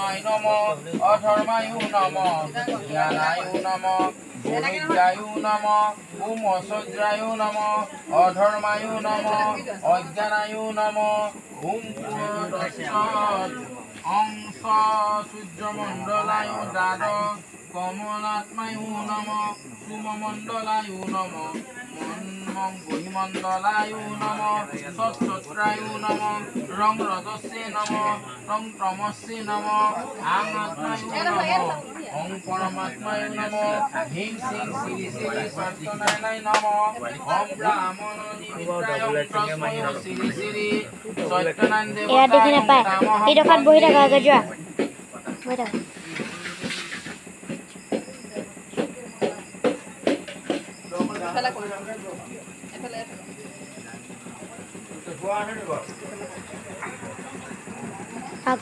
অধৰ্মায় নম অধৰ্মায় নম জ্ঞানায় নম বৈদ্যায় নম ওম অসজ্ৰায় নম অধৰ্মায় নম অজ্ঞানায় নম ওম অংশ সূৰ্যমণ্ডলায় দ্বাদ কমলাত্মায় নম সুমমণ্ডলায় নম মন্মং বহিমণ্ডলায় নম সৎসত্রায় নম রং রজস্যে নম রং তমস্যে নম আং আত্মায় নম অং পরমাত্মায় নম হিং সিং শ্রী শ্রী সত্যনারায়ণায় নম ওম ব্রাহ্মণ নিমিত্তায় তস্মৈ শ্রী শ্রী সত্যনারায়ণ দেবতায় এইডোখৰত বহি থাকা যোৱা বহি থাকা।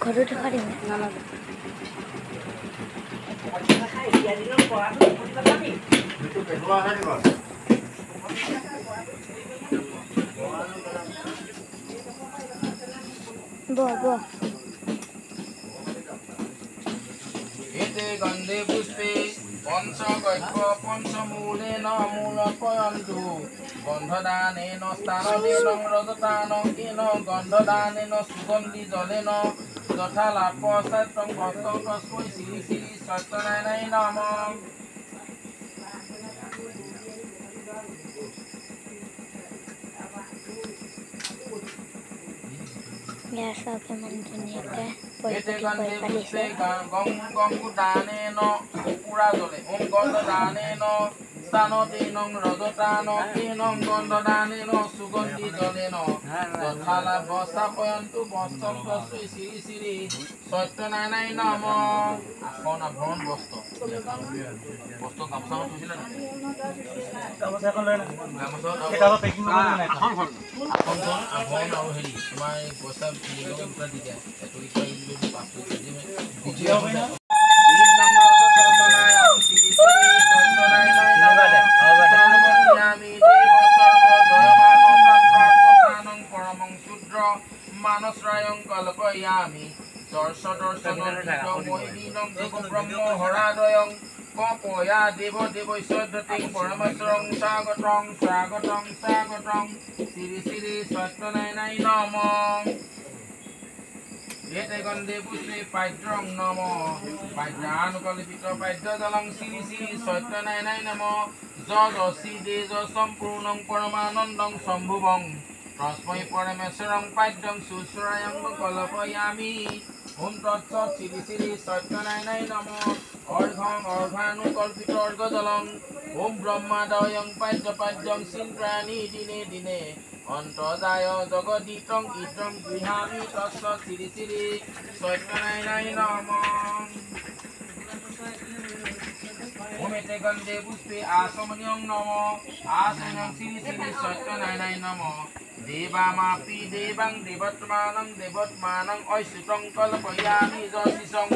ঘৰটো দেখুৱাই দিম। বহ বহ। এতে গন্ধে পুষ্পে পঞ্চগব্য পঞ্চমূলেন মূলপয়ন্তু গন্ধদানেন স্থানদেন রজতানকেন গন্ধদানেন সুগন্ধি জলেন যথা লাভ সত্যং ভক্তং তস্মৈ শ্রী শ্রী সত্যনারায়ণায় নমঃ। ইয়াৰ চাওক ইমান ধুনীয়াকৈ পৰিপাটি কৰি পাতিছে। গং গঙ্গুদানেন কুকুৰা জলে ওম গন্ধদানেন স্থানদেন রজতানকেন গন্ধদানেন সুগন্ধি জলেন যথা লাভ স্থাপয়ন্তু বস্ত্রং তস্মৈ শ্রী শ্রী সত্যনারায়ণায় নমঃ। আসন আভৰণ বস্ত্ৰ বস্ত্ৰ গামোচা থৈছিলে নাই? গামোচা আসনখন আভৰণ আৰু হেৰি তোমাৰ পইচা মূল্য দি দিয়া 5। মানসৰায়ং কল্পয়ামি দৰ্শ দৰ্শন ব্ৰহ্ম হৰাদয়ং কপয়া দেৱ দেৱৈশ্বৰ্যতিং পৰমেশ্বৰং স্বাগতং স্বাগতং স্বাগতং শ্ৰী শ্ৰী সত্যনাৰায়ণায় নমঃ। এতে গন্ধে পুষ্পে পাদ্যং নম পাদ্যানুকল্পিত পাদ্যজলং শ্ৰী শ্ৰী সত্যনাৰায়ণায় নমঃ। যশী দেজ সম্পূৰ্ণং পৰমানন্দং শম্ভুবং তস্মৈ পৰমেশ্বৰং পাদ্যং শুশ্ৰায়ং কল্পয়ামি। ওম তৎসৎ শ্ৰী শ্ৰী সত্যনাৰায়ণায় নমঃ। অৰ্ঘং অৰ্ঘানুকল্পিত অৰ্ঘজলং ওম ব্ৰহ্মাদয়ং পাদ্য পাদ্যং চিন্তানি দিনে দিনে অন্তৰ্জায় জগদীতং ইতং গৃহামি তৎসৎ শ্ৰী শ্ৰী সত্যনাৰায়ণায় নমঃ। ওমেতে গন্ধে পুষ্পে আসমনিয়ং নমঃ আসমনিয়ং শ্ৰী শ্ৰী সত্যনাৰায়ণায় নমঃ। দেবামাপি দেবাং দেবত্মানং দেবত্মানং ঐশ্ৰুতং কল্পয়ামি যশিসং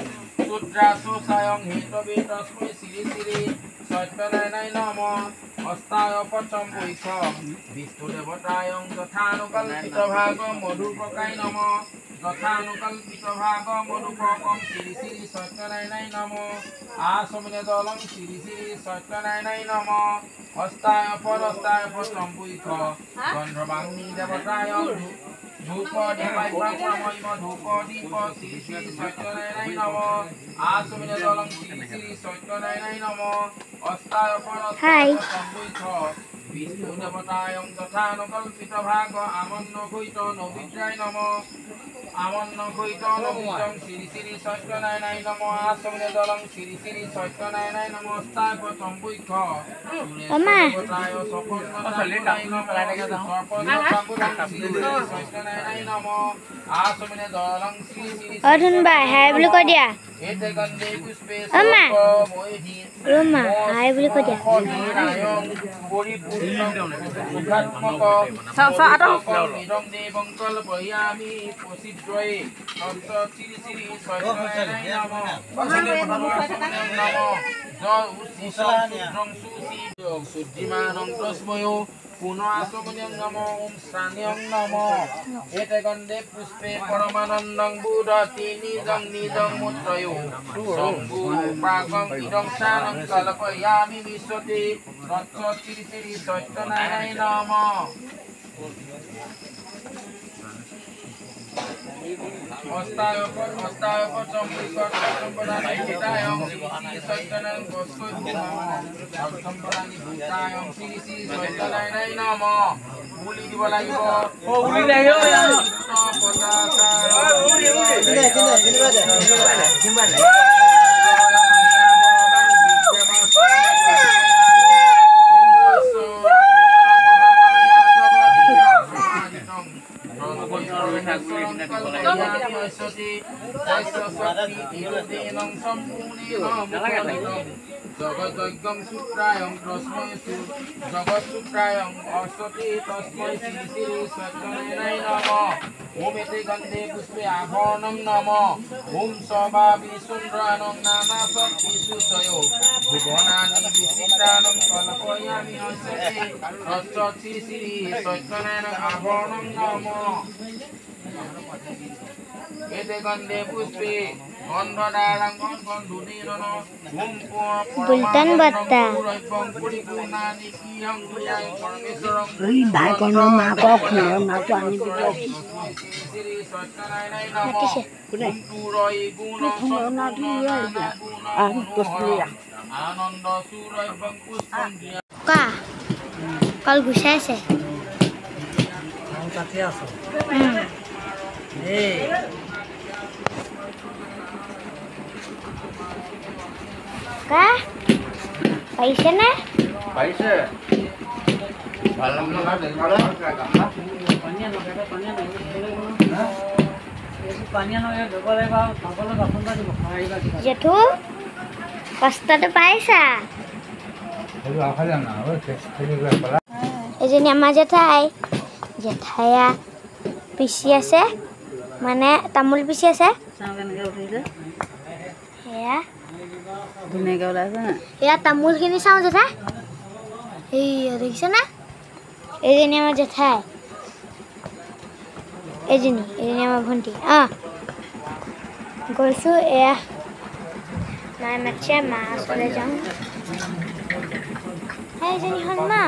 শূদ্ৰাশোষায়ং হেতবে তস্মৈ শ্ৰী শ্ৰী সত্যনাৰায়ণায় নমঃ। অস্তায় পচম বৈখ বিষ্ণু দেৱতায়ং যথানুকল্পিত ভাগ মধুপকায় নমঃ। যথানুকল্পিত ভাগ মধুপকং শ্ৰী শ্ৰী সত্যনাৰায়ণায় নমঃ। আসমনে জলং শ্ৰী শ্ৰী সত্যনাৰায়ণায় নমঃ। অস্তায় পৰস্তায় পচম বৈখ গন্ধৰ্বাগ্নি দেৱতায়ং ধূপ দীপায় ধূপ দীপ শ্ৰী শ্ৰী সত্যনাৰায়ণায় নমঃ। আসমনে জলং শ্ৰী শ্ৰী সত্যনাৰায়ণায় নমঃ। অস্তায় পৰস্তায় পচম বৈখ বিষ্ণু দেৱতায়ং যথানুকল্পিত ভাগ আমন্ন গৈত নবিদ্যায় নমঃ। আমন্ন গৈত নবিদ্যং শ্ৰী শ্ৰী সত্যনাৰায়ণায় নমঃ। আসমনে জলং শ্ৰী শ্ৰী সত্যনাৰায়ণায় নমঃ। অস্তায় পচম বৈখ দেৱতায় সপন্ন নমঃ। সত্যনাৰায়ণায় নমঃ। আসমনে জলং শ্ৰী শ্ৰী অ ধুনবা হাই বুলি কৈ দিয়া। এতে গন্ধে পুষ্পে অ মা অ মা হাই বুলি কৈ দিয়া। শুদ্ধিমানং তস্ময় পুনঃ আচমনীয়ং নম ওম স্থানীয়ং নম। এতে গন্ধে পুষ্পে পরমানন্দং বুধতি নিজং নিজং মূত্ৰয়ো শম্ভু পাকং ইদং স্নানং কল্পয়ামি বিশ্বতি তৎস শ্ৰী শ্ৰী সত্যনাৰায়ণ নম। বুলি দিব লাগিব। জগদজ্ঞং সূত্ৰায়ং তস্মৈ জগৎসূত্ৰায়ং অশ্বতি তস্মৈ শ্ৰী শ্ৰী সত্যনাৰায়ণ নম। ওম এতে গন্ধে পুষ্পে আভৰণং নম। ওম সবাবি সুন্দ্ৰানং নানা শক্তি সুচয় ভুবনানি বিচিত্ৰানং কল্পয়ামি অশ্বতি তস্য শ্ৰী শ্ৰী সত্যনাৰায়ণ আভৰণং নম। এতে গন্ধে পুষ্পে বুলটন বত্তা ভাইকনৰ মাকক খুলৰ মাকটো আনি দিব। মাতিছে। ককা কল গুচাইছে। তাতে আছো। এই ককা পাৰিছেনে? পাৰিছে। জেঠু কষ্টটো পাইছা? এজনী আমাৰ জেঠাই, জেঠাইয়া পিচি আছে, মানে তামোল পিচি আছে। সেয়া এয়া তামোলখিনি চাওঁ জেঠাই, এইয়া দেখিছেনে? এইজনী আমাৰ জেঠাই, এজনী এজনী আমাৰ ভণ্টি। অঁ গৈছোঁ, এয়া মায়ে মাতিছে, মা ওচৰলৈ যাওঁ। সেইজনী হ'ল মা।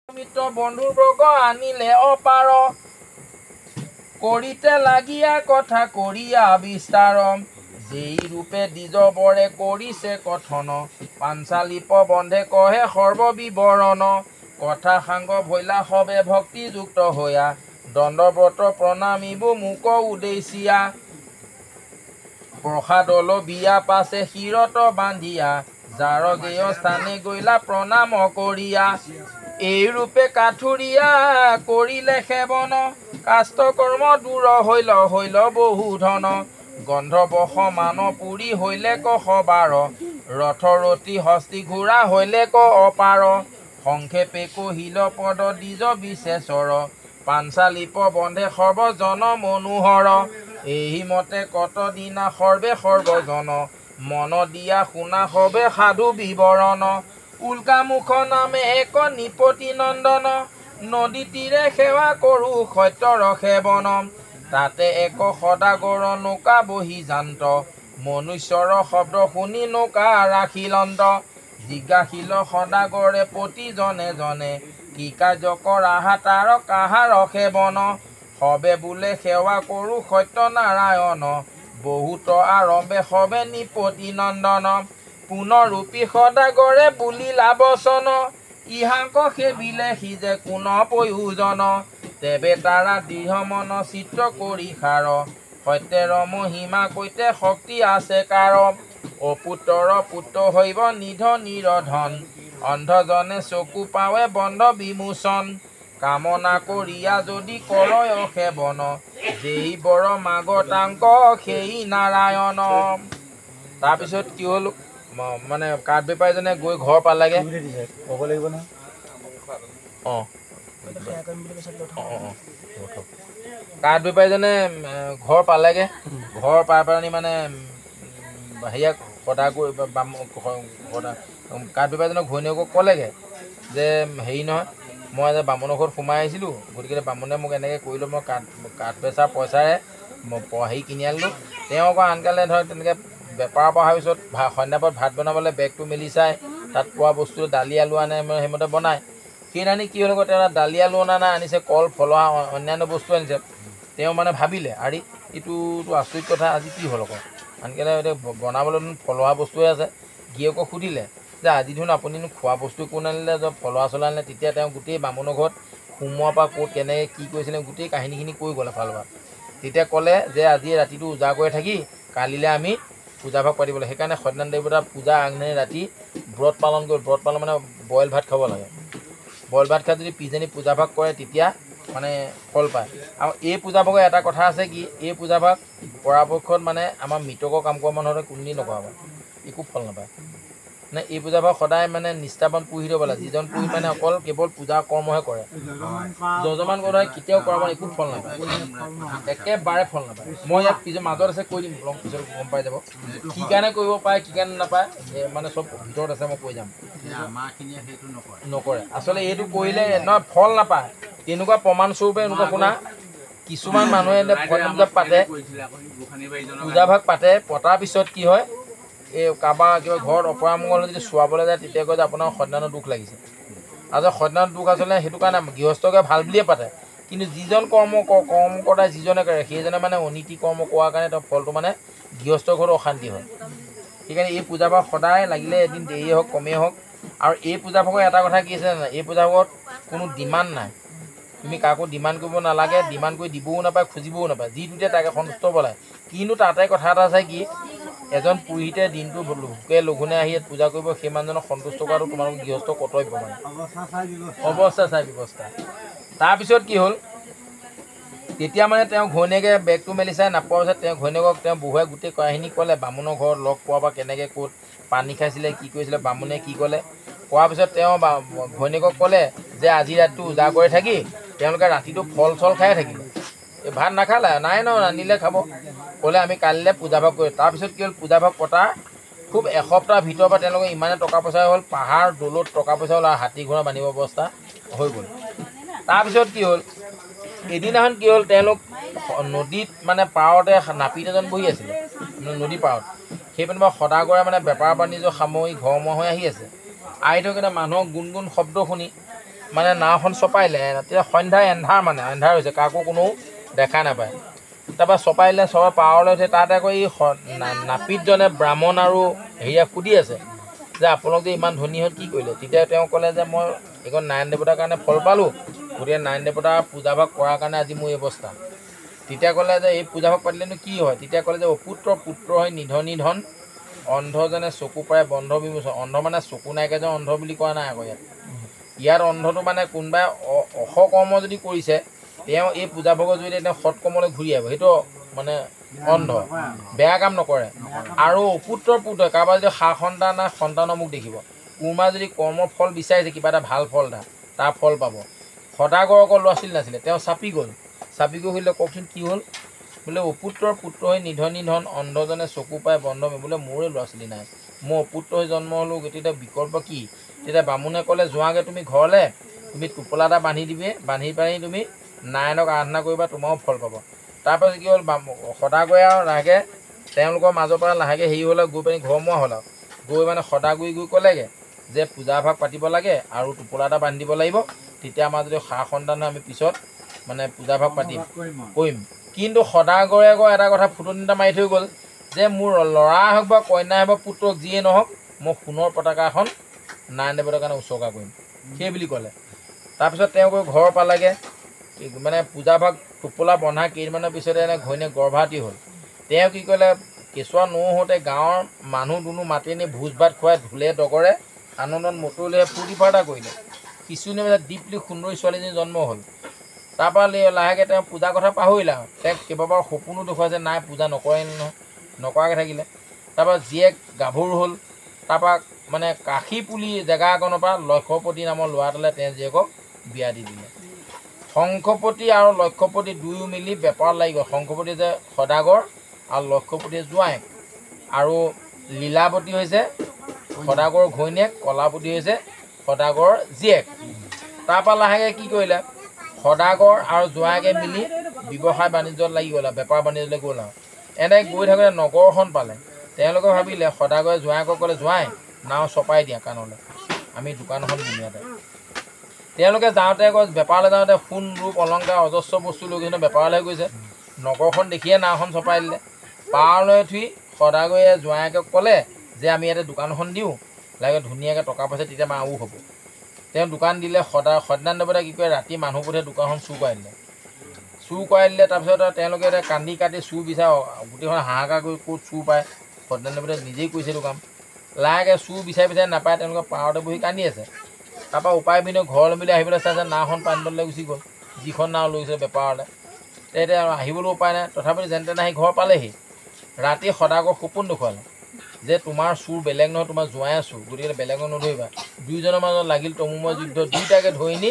মিত্ৰ বন্ধুবৰ্গ আনিলে অপাৰ, কৰিতে লাগিয়া কথা কৰিয়া বিস্তাৰ। যেই ৰূপে দ্বিজবৰে কৰিছে কথন, পাঞ্চালী প্ৰবন্ধে কহে সৰ্ববিৱৰণ। কথা সাংগ ভৈলা সবে ভক্তিযুক্ত হৈয়া, দণ্ডব্ৰত প্ৰণামিবো মোক উদ্দেশ্যিয়া। প্ৰসাদ লবিয়া পাছে শিৰত বান্ধিয়া, যাৰ গেয় স্থানে গৈলা প্ৰণাম কৰিয়া। এই ৰূপে কাঠুৰীয়া কৰিলে সেৱন, কাষ্ট কৰ্ম দূৰ হৈল হৈল বহু ধন। গন্ধৰ্ব সমান পুৰি হৈলে কসবাৰ, ৰথ ৰতি হস্তি ঘোঁৰা হৈলে ক অপাৰ। সংক্ষেপে কহিল পদ দ্বিজ বিশেষৰ, পাঞ্চালী প্ৰবন্ধে সৰ্বজন মনোহৰ। এই মতে কত দিনা সৰ্বে সৰ্বজন, মন দিয়া শুনা সবে সাধু বিৱৰণ। উল্কামুখ নামে এক নিপতি নন্দন, নদী তীৰে সেৱা কৰোঁ সত্যৰ সেৱন। তাতে এক সদাগৰ নৌকা বহি যান্ত, মনুষ্যৰ শব্দ শুনি নৌকা ৰাখিলন্ত। জিজ্ঞাসিল সদাগৰে প্ৰতিজনে জনে, কি কাৰ্য কৰাহা তাৰ কাহাৰ সেৱন। সবে বোলে সেৱা কৰোঁ সত্যনাৰায়ণ, বহুত আৰম্ভে সবে নিপতি নন্দন। পুনৰূপী সদাগৰে বুলিলা বচন, ইহাক সেবিলে সিজে কোন প্ৰয়োজন। তেবে তাৰা দৃঢ় মন চিত্ৰ কৰি সাৰ, সত্যেৰ মহিমা কৈতে শক্তি আছে কাৰ। অপুত্ৰৰ পুত্ৰ হৈব নিধ নিৰধন, অন্ধজনে চকু পাৱে বন্ধ বিমোচন। কামনা কৰিয়া যদি কৰয় সেৱন, যেই বৰ মাগ তাংক সেই নাৰায়ণ। তাৰপিছত কি হ'ল, মানে কাঠ বেপাৰীজনে গৈ ঘৰ পালেগৈ। অঁ অঁ অঁ কাঠ বেপাৰীজনে ঘৰ পালেগৈ। ঘৰ পাই পেলানি মানে হেৰিয়াক সদাগৰ কাঠ বেপাৰীজনৰ ঘৈণীয়েকক ক'লেগৈ যে হেৰি নহয়, মই আজি বামুণৰ ঘৰত সোমাই আহিছিলোঁ, গতিকে বামুণে মোক এনেকৈ কৰিলোঁ, মই কাঠ বেচা পইচাৰে হেৰি কিনি আনিলোঁ। তেওঁ আকৌ আনকালে ধৰক তেনেকৈ বেপাৰৰ পৰা অহাৰ পিছত সন্ধ্যা পৰত ভাত বনাবলৈ বেগটো মেলি চাই তাত পোৱা বস্তু দালি আলু আনে, মানে সেইমতে বনায়। সেইদিনাখনি কি হ'ল আকৌ, তেওঁ দালি আলু অনা নাই, আনিছে কল ফলহা অন্যান্য বস্তু আনিছে। তেওঁ মানে ভাবিলে আৰে এইটোতো আচৰিত কথা, আজি কি হ'ল আকৌ, আনকালে এতিয়া বনাবলৈ ফলহা বস্তুৱে আছে। গিৰিয়েকক সুধিলে যে আজি দেখোন আপুনিনো খোৱা বস্তু একো নানিলে, ফলহা চলহা আনিলে। তেতিয়া তেওঁ গোটেই বামুণৰ ঘৰত সোমোৱাৰ পৰা ক'ত কেনেকৈ কি কৰিছিলে গোটেই কাহিনীখিনি কৈ গ'ল এফালৰ পৰা। তেতিয়া ক'লে যে আজি ৰাতিটো উজাগৰে থাকি কালিলৈ আমি পূজা ভাগ পাতিব লাগে। সেইকাৰণে সত্যনাৰায়ণ দেৱতাৰ পূজা আগদিনাই ৰাতি ব্ৰত পালন কৰি, ব্ৰত পালন মানে বইল ভাত খাব লাগে। বইল ভাত খাই যদি পিছদিনা পূজা ভাগ কৰে তেতিয়া মানে ফল পায়। আৰু এই পূজা ভাগৰ এটা কথা আছে কি, এই পূজা ভাগ পৰাপক্ষত মানে আমাৰ মৃতকৰ কাম কৰা মানুহতে কোনোদিন নকৰাব, একো ফল নাপায়। মানে এই পূজা ভাগ সদায় মানে নিষ্ঠাবান পুৰোহিত হ'ব লাগে, যিজন পুৰোহিত মানে অকল কেৱল পূজা কৰ্মহে কৰে, যজমান কৰে কেতিয়াও কৰাব একো ফল নাপায়, একেবাৰে ফল নাপায়। মই ইয়াত পিছত মাজত আছে কৈ দিম, অলপ পিছত গম পাই যাব কি কাৰণে কৰিব পাৰে কি কাৰণে নাপায়, মানে চব ভিতৰত আছে, মই কৈ যাম। নকৰে আচলতে এইটো কৰিলে নহয় ফল নাপায়। তেনেকুৱা প্ৰমাণস্বৰূপে এনেকুৱা শুনা, কিছুমান মানুহে পূজা পাতে, পূজা ভাগ পাতে, পতাৰ পিছত কি হয়, এই কাৰোবাৰ কিবা ঘৰত অপৰামংগল যদি চোৱাবলৈ যায় তেতিয়া কয় যে আপোনাৰ সন্তানৰ দুখ লাগিছে। আচলতে সন্তানৰ দুখ আচলতে সেইটো কাৰণে গৃহস্থকে ভাল বুলিয়ে পাতে, কিন্তু যিজন কৰ্ম কৰ্তা যিজনে কৰে সেইজনে মানে অনীতি কৰ্ম কৰাৰ কাৰণে তেওঁ ফলটো মানে গৃহস্থৰ ঘৰতো অশান্তি হয়। সেইকাৰণে এই পূজা ভাগ সদায় লাগিলে এদিন দেৰিয়ে হওক কমেই হওক। আৰু এই পূজা ভাগৰ এটা কথা কি আছে জানা, এই পূজা ভাগত কোনো ডিমাণ্ড নাই, তুমি কাকো ডিমাণ্ড কৰিব নালাগে, ডিমাণ্ড কৰি দিবও নাপায়, খুজিবও নাপায়, যিটো দিয়ে তাকে সন্তুষ্ট হ'ব লাগে। কিন্তু তাতে কথা এটা আছে কি, এজন পুৰোহিতে দিনটো ভোকে লঘোণে আহি ইয়াত পূজা কৰিব, সেই মানুহজনক সন্তুষ্ট কৰাটো তোমালোকৰ গৃহস্থ কৰ্তব্য, মানে অৱস্থা চাই ব্যৱস্থা। তাৰপিছত কি হ'ল, তেতিয়া মানে তেওঁ ঘৈণীয়েকে বেগটো মেলি চাই নাপোৱাৰ পিছত তেওঁ ঘৈণীয়েকক তেওঁ বহুৱাই গোটেই কাহিনী ক'লে, বামুণৰ ঘৰত লগ পোৱা বা কেনেকৈ ক'ত পানী খাইছিলে কি কৰিছিলে, বামুণে কি ক'লে। কোৱাৰ পিছত তেওঁ ঘৈণীয়েকক ক'লে যে আজি ৰাতিটো উজাগৰে থাকি তেওঁলোকে ৰাতিটো ফল চল খাই থাকিলে, এই ভাত নাখালে, নাই ন ৰান্ধিলে খাব, ক'লে আমি কালিলৈ পূজা ভাগ কৰিম। তাৰপিছত কি হ'ল, পূজা ভাগ পতা খুব এসপ্তাহৰ ভিতৰৰ পৰা তেওঁলোকে ইমানে টকা পইচা হ'ল, পাহাৰ দলত টকা পইচা হ'ল আৰু হাতী ঘোঁৰা বান্ধিব অৱস্থা হৈ গ'ল। তাৰপিছত কি হ'ল, এদিনাখন কি হ'ল, তেওঁলোক নদীত মানে পাৰতে নাপিত এজন বহি আছিলে নদী পাৰত। সেই পিনে সদাগৰে মানে বেপাৰ বাণিজ্য সামৰি ঘৰমুৱা হৈ আহি আছে। আহি থাকোঁতে মানুহৰ গুণগুণ শব্দ শুনি মানে নাওখন চপাইলে। তেতিয়া সন্ধ্যা এন্ধাৰ, মানে এন্ধাৰ হৈছে, কাকো কোনো দেখা নাপায়। তাৰপৰা চপাইলে, চপাই পাৰলৈ উঠে। তাত আকৌ এই নাপিতজনে ব্ৰাহ্মণ আৰু হেৰিয়া সুধি আছে যে আপোনালোক যে ইমান ধনী হ'ল কি কৰিলে। তেতিয়া তেওঁ ক'লে যে মই এইখন নাৰায়ণ দেৱতাৰ কাৰণে ফল পালোঁ, গতিকে নাৰায়ণ দেৱতাৰ পূজা ভাগ কৰাৰ কাৰণে আজি মোৰ এই অৱস্থা। তেতিয়া ক'লে যে এই পূজা ভাগ পাতিলেনো কি হয়। তেতিয়া ক'লে যে অপুত্ৰ পুত্ৰ হৈ নিধনী ধন, অন্ধজনে চকু প্ৰায় বন্ধ বিমোচন। অন্ধ মানে চকু নাইকিয়া যে অন্ধ বুলি কোৱা নাই আকৌ ইয়াত। ইয়াত অন্ধটো মানে কোনোবাই অসকৰ্ম যদি কৰিছে, তেওঁ এই পূজা ভাগৰ জৰিয়তে তেওঁ সৎকৰ্মলৈ ঘূৰি আহিব, সেইটো মানে অন্ধ, বেয়া কাম নকৰে। আৰু অপুত্ৰ পুত্ৰ, কাৰোবাৰ যদি সা সন্তান নাই, সন্তানৰ মুখ দেখিব। কোনোবা যদি কৰ্মৰ ফল বিচাৰিছে, কিবা এটা ভাল ফল এটা, তাৰ ফল পাব। সদাগৰ অকল ল'ৰা ছোৱালী নাছিলে, তেওঁ চাপি গ'ল। চাপি গৈ সুধিলে কওকচোন কি হ'ল। বোলে অপুত্ৰৰ পুত্ৰ হৈ নিধনী ধন, অন্ধজনে চকু পাই বন্ধ, বোলে মোৰে ল'ৰা ছোৱালী নাই, মই অপুত্ৰ হৈ জন্ম হ'লোঁ, গতিকে বিকল্প কি। তেতিয়া বামুণে ক'লে যোৱাগৈ তুমি ঘৰলৈ, তুমি টোপোলা এটা বান্ধি দিবি, বান্ধি পানি তুমি নাৰায়ণক আৰাধনা কৰিবা, তোমাৰো ফল পাব। তাৰপাছত কি হ'ল, সদাগৰে আৰু লাহেকৈ তেওঁলোকৰ মাজৰ পৰা লাহেকৈ হেৰি হ'ল আৰু গৈ পানি ঘৰমুৱা হ'ল। আৰু গৈ মানে সদাগৰি গৈ ক'লেগৈ যে পূজা ভাগ পাতিব লাগে আৰু টোপোলা এটা বান্ধি দিব লাগিব, তেতিয়া আমাৰ যদি সা সন্তান হয় আমি পিছত মানে পূজা ভাগ পাতিম কৰিম। কিন্তু সদাগৰে আকৌ এটা কথা ফুটনি এটা মাৰি থৈ গ'ল যে মোৰ ল'ৰা হওক বা কন্যা হওক বা পুত্ৰক যিয়ে নহওক, মই সোণৰ পতাকা এখন নাৰায়ণ দেৱতাৰ কাৰণে উচৰ্গা কৰিম, সেই বুলি ক'লে। তাৰপিছত তেওঁ গৈ ঘৰ পালেগৈ, মানে পূজা ভাগ টোপোলা বন্ধা কেইদিনমানৰ পিছতে এনে ঘৈণীয়েক গৰ্ভৱতী হ'ল। তেওঁ কি কৰিলে, কেঁচুৱা নৌহওঁতে গাঁৱৰ মানুহ দুনুহ মাতি আনি ভোজ ভাত খুৱাই ঢোলে ডগৰে আনন্দত মতলীয়াই ফূৰ্তি ফাৰ্তা কৰিলে। কিছুদিনৰ পিছত দীপলি সুন্দৰী ছোৱালীজনী জন্ম হ'ল। তাৰপৰা লাহেকৈ তেওঁ পূজাৰ কথা পাহৰিলে আৰু তেওঁক কেইবাবাৰো সপোনো দেখুৱাইছে, নাই পূজা নকৰে নহয়, নকৰাকৈ থাকিলে। তাৰপৰা জীয়েক গাভৰু হ'ল। তাৰপৰা মানে কাশী পুলি জেগা অকণৰ পৰা লক্ষ্যপতি নামৰ ল'ৰা এটালৈ তেওঁ জীয়েকক বিয়া দি দিলে। শংখপতি আৰু লক্ষ্যপতি দুয়ো মিলি বেপাৰত লাগি গ'ল। শংখপতি যে সদাগৰ আৰু লক্ষ্যপতিয়ে জোঁৱায়েক, আৰু লীলাৱতী হৈছে সদাগৰ ঘৈণীয়েক, কলাপতি হৈছে সদাগৰ জীয়েক। তাৰপৰা লাহেকৈ কি কৰিলে, সদাগৰ আৰু জোঁৱায়েকে মিলি ব্যৱসায় বাণিজ্যত লাগি গ'ল, বেপাৰ বাণিজ্যলৈ গ'ল। আৰু এনেকৈ গৈ থাকোঁতে নগৰখন পালে। তেওঁলোকে ভাবিলে, সদাগৰে জোঁৱায়েকক ক'লে, জোঁৱাই নাও চপাই দিয়া কাণলৈ, আমি দোকান এখন দিম ইয়াতে। তেওঁলোকে যাওঁতে আকৌ বেপাৰলৈ যাওঁতে সোণ ৰূপ অলংকাৰ অজস্ৰ বস্তু লৈ গৈছে, বেপাৰলৈ গৈছে। নগৰখন দেখিয়ে নাওখন চপাই দিলে। পাৰলৈ উঠি সদাগৰে জোঁৱায়েকক ক'লে যে আমি ইয়াতে দোকানখন দিওঁ, লাগে ধুনীয়াকৈ টকা পইচা তেতিয়া আমাৰ আৰু হ'ব। তেওঁ দোকান দিলে। সত্যনাৰায়ণ দেৱতাই কি কৰে, ৰাতি মানুহ পঠিয়াই দোকানখন চুৰ কৰাই দিলে। চুৰ কৰাই দিলে। তাৰপিছত তেওঁলোকে এতিয়া কান্দি কাটি চুৰ বিচাৰে, গোটেইখন হাহাকাৰ কৰি ক'ত চুৰ পায়। সত্যনাৰায়ণ দেৱতাই নিজেই কৰিছে এইটো কাম। লাহেকৈ চুৰ বিচাৰি বিচাৰি নাপায়, তেওঁলোকে পাৰতে বহি কান্দি আছে। তাৰপৰা উপায় বিহীন ঘৰলৈ বুলি আহিবলৈ চাইছে, নাওখন পানী তললৈ গুচি গ'ল, যিখন নাও লৈ গৈছিলে বেপাৰলৈ। তেতিয়া আহিবলৈ উপায় নাই, তথাপিও যেন তেনে আহি ঘৰ পালেহি। ৰাতি সদাগৰ সপোন দেখুৱালে যে তোমাৰ চুৰ বেলেগ নহয়, তোমাৰ জোঁৱাই চুৰ, গতিকে বেলেগক নধৰিবা। দুয়োজনৰ মাজত লাগিল তমুময় যুদ্ধ, দুয়োটাকে ধৰি নি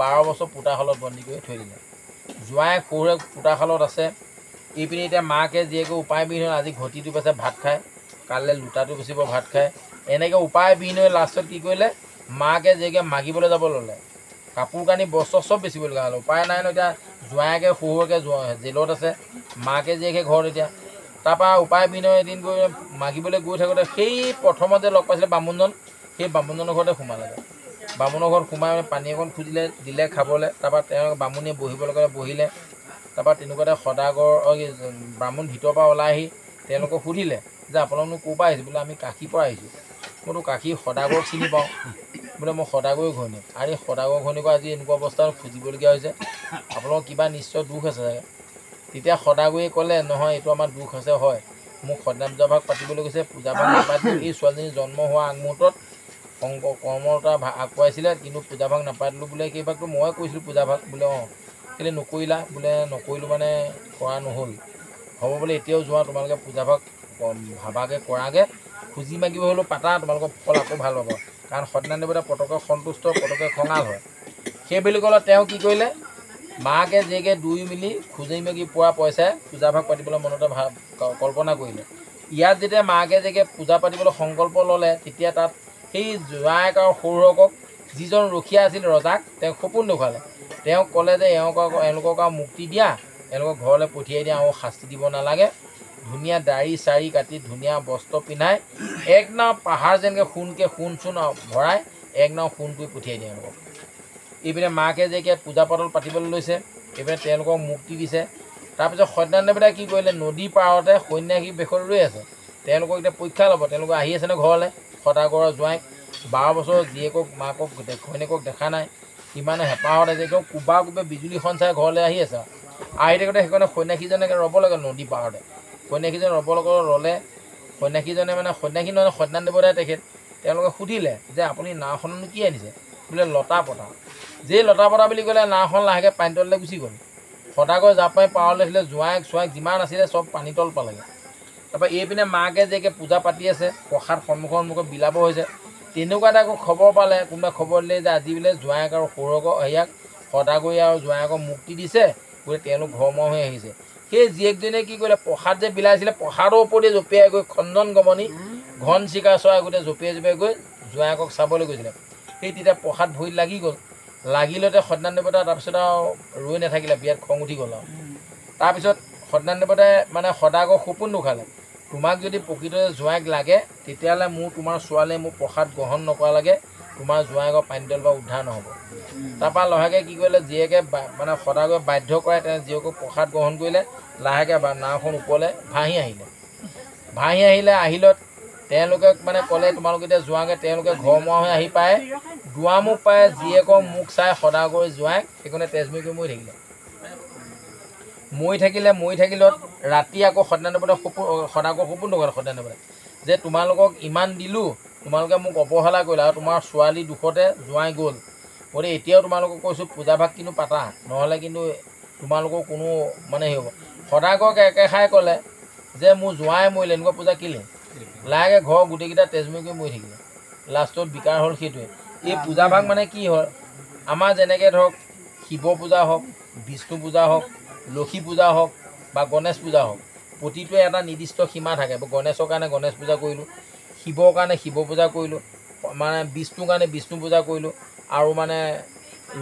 12 বছৰ পোতাশালত বন্দী কৰি থৈ দিলে। জোঁৱাই শহুৰেক পোতাশালত আছে। এইপিনে এতিয়া মাকে জীয়েকে উপায় বিহীন হৈ আজি ঘটিটো বেচে ভাত খায়, কাইলৈ লোটাটো বেচিব ভাত খায়, এনেকৈ উপায় বিহীন হৈ লাষ্টত কি কৰিলে, মাকে জীয়েকে মাগিবলৈ যাব ল'লে। কাপোৰ কানি বস্ত্ৰ চব বেচিবলগীয়া হ'ল, উপায় নাই ন। এতিয়া জোঁৱায়েকে শহুৰেকে জেলত আছে, মাকে জীয়েকে ঘৰত এতিয়া। তাৰপৰা উপায় বিহীন হৈ এদিন গৈ মাগিবলৈ গৈ থাকোঁতে সেই প্ৰথমতে লগ পাইছিলে বামুণজন, সেই বামুণজনৰ ঘৰতে সোমালে। বামুণৰ ঘৰত সোমাই মানে পানী অকণ খুজিলে, দিলে খাবলৈ। তাৰপৰা তেওঁ বামুণীয়ে বহিবলৈ ক'লে, বহিলে। তাৰপৰা তেনেকুৱাতে সদাগৰ ব্ৰাহ্মণ ভিতৰৰ পৰা ওলাই আহি তেওঁলোকক সুধিলে যে আপোনালোকনো ক'ৰ পৰা আহিছে? বোলে আমি কাশীৰ পৰা আহিছোঁ। মইতো কাশী সদাগৰক চিনি পাওঁ। বোলে মই সদাগৰৰ ঘৈণীয়েক, আৰু এই সদাগৰ ঘৈণীয়েকৰ আজি এনেকুৱা অৱস্থাত খুজিবলগীয়া হৈছে, আপোনালোকৰ কিবা নিশ্চয় দুখ আছে চাগে। তেতিয়া সদাগৰীয়ে ক'লে, নহয় এইটো আমাৰ দুখ আছে হয়, মোক সত্যনাৰায়ণ পূজা ভাগ পাতিবলৈ গৈছে, পূজা ভাগ নাপাতিলোঁ। এই ছোৱালীজনী জন্ম হোৱা আগমুহূৰ্তত শংকৰ কৰ্মতা আগবঢ়াইছিলে, কিন্তু পূজা ভাগ নাপাতিলোঁ। বোলে সেইভাগটো মই কৰিছিলোঁ পূজা ভাগ। বোলে অঁ, কেলৈ নকৰিলা? বোলে নকৰিলোঁ মানে কৰা নহ'ল। হ'ব বোলে এতিয়াও যোৱা, তোমালোকে পূজা ভাগ ভাবাকৈ কৰাগৈ, খুজি মাগিব হ'লেও পাতা, তোমালোকৰ ফল আকৌ ভাল পাব। কাৰণ সত্যনাৰায়ণ দেৱতা পটককৈ সন্তুষ্ট, পটককৈ খঙাল হয়। সেই বুলি ক'লে তেওঁ কি কৰিলে, মাকে জীয়েকে দুয়ো মিলি খুজি মাগি পোৱা পইচাই পূজা ভাগ পাতিবলৈ মনতে কল্পনা কৰিলে। ইয়াত যেতিয়া মাকে জীয়েকে পূজা পাতিবলৈ সংকল্প ল'লে, তেতিয়া তাত সেই জোঁৱায়েক আৰু শহুৰেকক যিজন ৰখীয়া আছিল ৰজাক, তেওঁক সপোন দেখুৱালে। তেওঁক ক'লে যে এওঁলোকক আৰু মুক্তি দিয়া, এওঁলোকক ঘৰলৈ পঠিয়াই দিয়া, আৰু শাস্তি দিব নালাগে। ধুনীয়া দাড়ি চাৰি কাটি ধুনীয়া বস্ত্ৰ পিন্ধাই এক নাও পাহাৰ যেনেকৈ সোণকৈ সোণ চোন ভৰাই এক নাও সোণ কৰি পঠিয়াই দিয়ে এওঁলোকক। এইপিনে মাকে জীয়েকে পূজা পাতল পাতিবলৈ লৈছে, এইপিনে তেওঁলোকক মুক্তি দিছে। তাৰপিছত সত্যনাৰায়ণ দেৱতাই কি কৰিলে, নদীৰ পাৰতে সন্যাসী বেশত ৰৈ আছে। তেওঁলোকক এতিয়া পৰীক্ষা ল'ব, তেওঁলোক আহি আছে ন ঘৰলৈ। সদাগৰৰ জোঁৱাইক 12 বছৰৰ জীয়েকক মাকক ঘৈণীয়েকক দেখা নাই, ইমানে হেঁপাহত আছে, একদম কোবা কোবে বিজুলীখন চাই ঘৰলৈ আহি আছে। আহি থাকোঁতে সেইকাৰণে সন্যাসীজনে ৰ'ব লাগে নদী পাৰতে। সন্যাসীজন ৰ'ব লগত ৰ'লে, সন্যাসীজনে মানে সন্যাসী নহয় সত্যনাৰায়ণ দেৱতাই তেখেত, তেওঁলোকে সুধিলে যে আপুনি নাওখননো কি আনিছে? বোলে লতা পতা। যে লতা পতা বুলি ক'লে নাওখন লাহেকৈ পানী তললৈ গুচি গ'ল। সদাগৰ জাপ মাৰি পাৰলৈ আছিলে, জোঁৱায়েক চোৱায়েক যিমান আছিলে চব পানী তল পালেগৈ। তাৰপৰা এইপিনে মাকে জীয়েকে পূজা পাতি আছে, প্ৰসাদ সন্মুখত বিলাব হৈছে। তেনেকুৱা এটা আকৌ খবৰ পালে, কোনোবাই খবৰ দিলে যে আজি বোলে জোঁৱায়েক আৰু শহুৰেকক ইয়াক সদাগৰী আৰু জোঁৱায়েকক মুক্তি দিছে, গতিকে তেওঁলোক ঘৰমুৱা হৈ আহিছে। সেই জীয়েকজনীয়ে কি কৰিলে, প্ৰসাদ যে বিলাইছিলে প্ৰসাদৰ ওপৰতে জঁপিয়াই গৈ খঞ্জন গমনি ঘন চিকা চৰাই গোটেই জঁপিয়াই জঁপিয়াই গৈ জোঁৱায়েকক চাবলৈ গৈছিলে। সেই তেতিয়া প্ৰসাদ ভৰিত লাগি গ'ল। লাগিলতে সত্যনাৰায়ণ দেৱতা তাৰপিছত আৰু ৰৈ নাথাকিলে, বিৰাট খং উঠি গ'ল আৰু। তাৰপিছত সত্যনাৰায়ণ দেৱতাই মানে সদাগৰ সপোন দেখুৱালে, তোমাক যদি প্ৰকৃততে জোঁৱাইক লাগে তেতিয়াহ'লে মোৰ তোমাৰ ছোৱালীয়ে মোৰ প্ৰসাদ গ্ৰহণ নকৰা লাগে তোমাৰ জোঁৱাইকৰ পানী তলৰ পৰা উদ্ধাৰ নহ'ব। তাৰপৰা লাহেকৈ কি কৰিলে, জীয়েকে মানে সদাগৰে বাধ্য কৰাই তেওঁ জীয়েকক প্ৰসাদ গ্ৰহণ কৰিলে। লাহেকৈ নাওখন ওপৰলৈ ভাঁহি আহিলে। ভাঁহি আহিলে, আহিলত তেওঁলোকে মানে ক'লে তোমালোকে এতিয়া যোৱাগৈ। তেওঁলোকে ঘৰমুৱা হৈ আহি পায়, দুৱাৰমুখ পায় জীয়েকৰ মুখ চাই সদাগৰ জোঁৱাইক সেইকাৰণে তেজমূৰি কৰি মৰি থাকিলে। মৰি থাকিলত ৰাতি আকৌ সত্যনাৰায়ণ দেৱতাই সপোন সদাগৰ সপোন দেখুৱালে সত্যনাৰায়ণ দেৱতাই যে তোমালোকক ইমান দিলোঁ, তোমালোকে মোক অৱহেলা কৰিলা আৰু তোমাৰ ছোৱালী দুখতে জোঁৱাই গ'ল, গতিকে এতিয়াও তোমালোকক কৈছোঁ পূজা ভাগ কিন্তু পাতা, নহ'লে কিন্তু তোমালোকৰ কোনো মানে হেৰি হ'ব। সদাগৰক একেষাৰে ক'লে যে মোৰ জোঁৱাই মৰিলে, এনেকুৱা পূজা কেলৈ? লাহেকৈ ঘৰ গোটেইকেইটা তেজমুৰি কৰি মৰি থাকিলে। লাষ্টত বিকাৰ হ'ল সেইটোৱে। এই পূজাভাগ মানে কি হয়, আমাৰ যেনেকৈ ধৰক শিৱ পূজা হওক, বিষ্ণু পূজা হওক, লক্ষী পূজা হওক বা গণেশ পূজা হওক, প্ৰতিটোৱে এটা নিৰ্দিষ্ট সীমা থাকে। গণেশৰ কাৰণে গণেশ পূজা কৰিলোঁ, শিৱৰ কাৰণে শিৱ পূজা কৰিলোঁ, মানে বিষ্ণুৰ কাৰণে বিষ্ণু পূজা কৰিলোঁ, আৰু মানে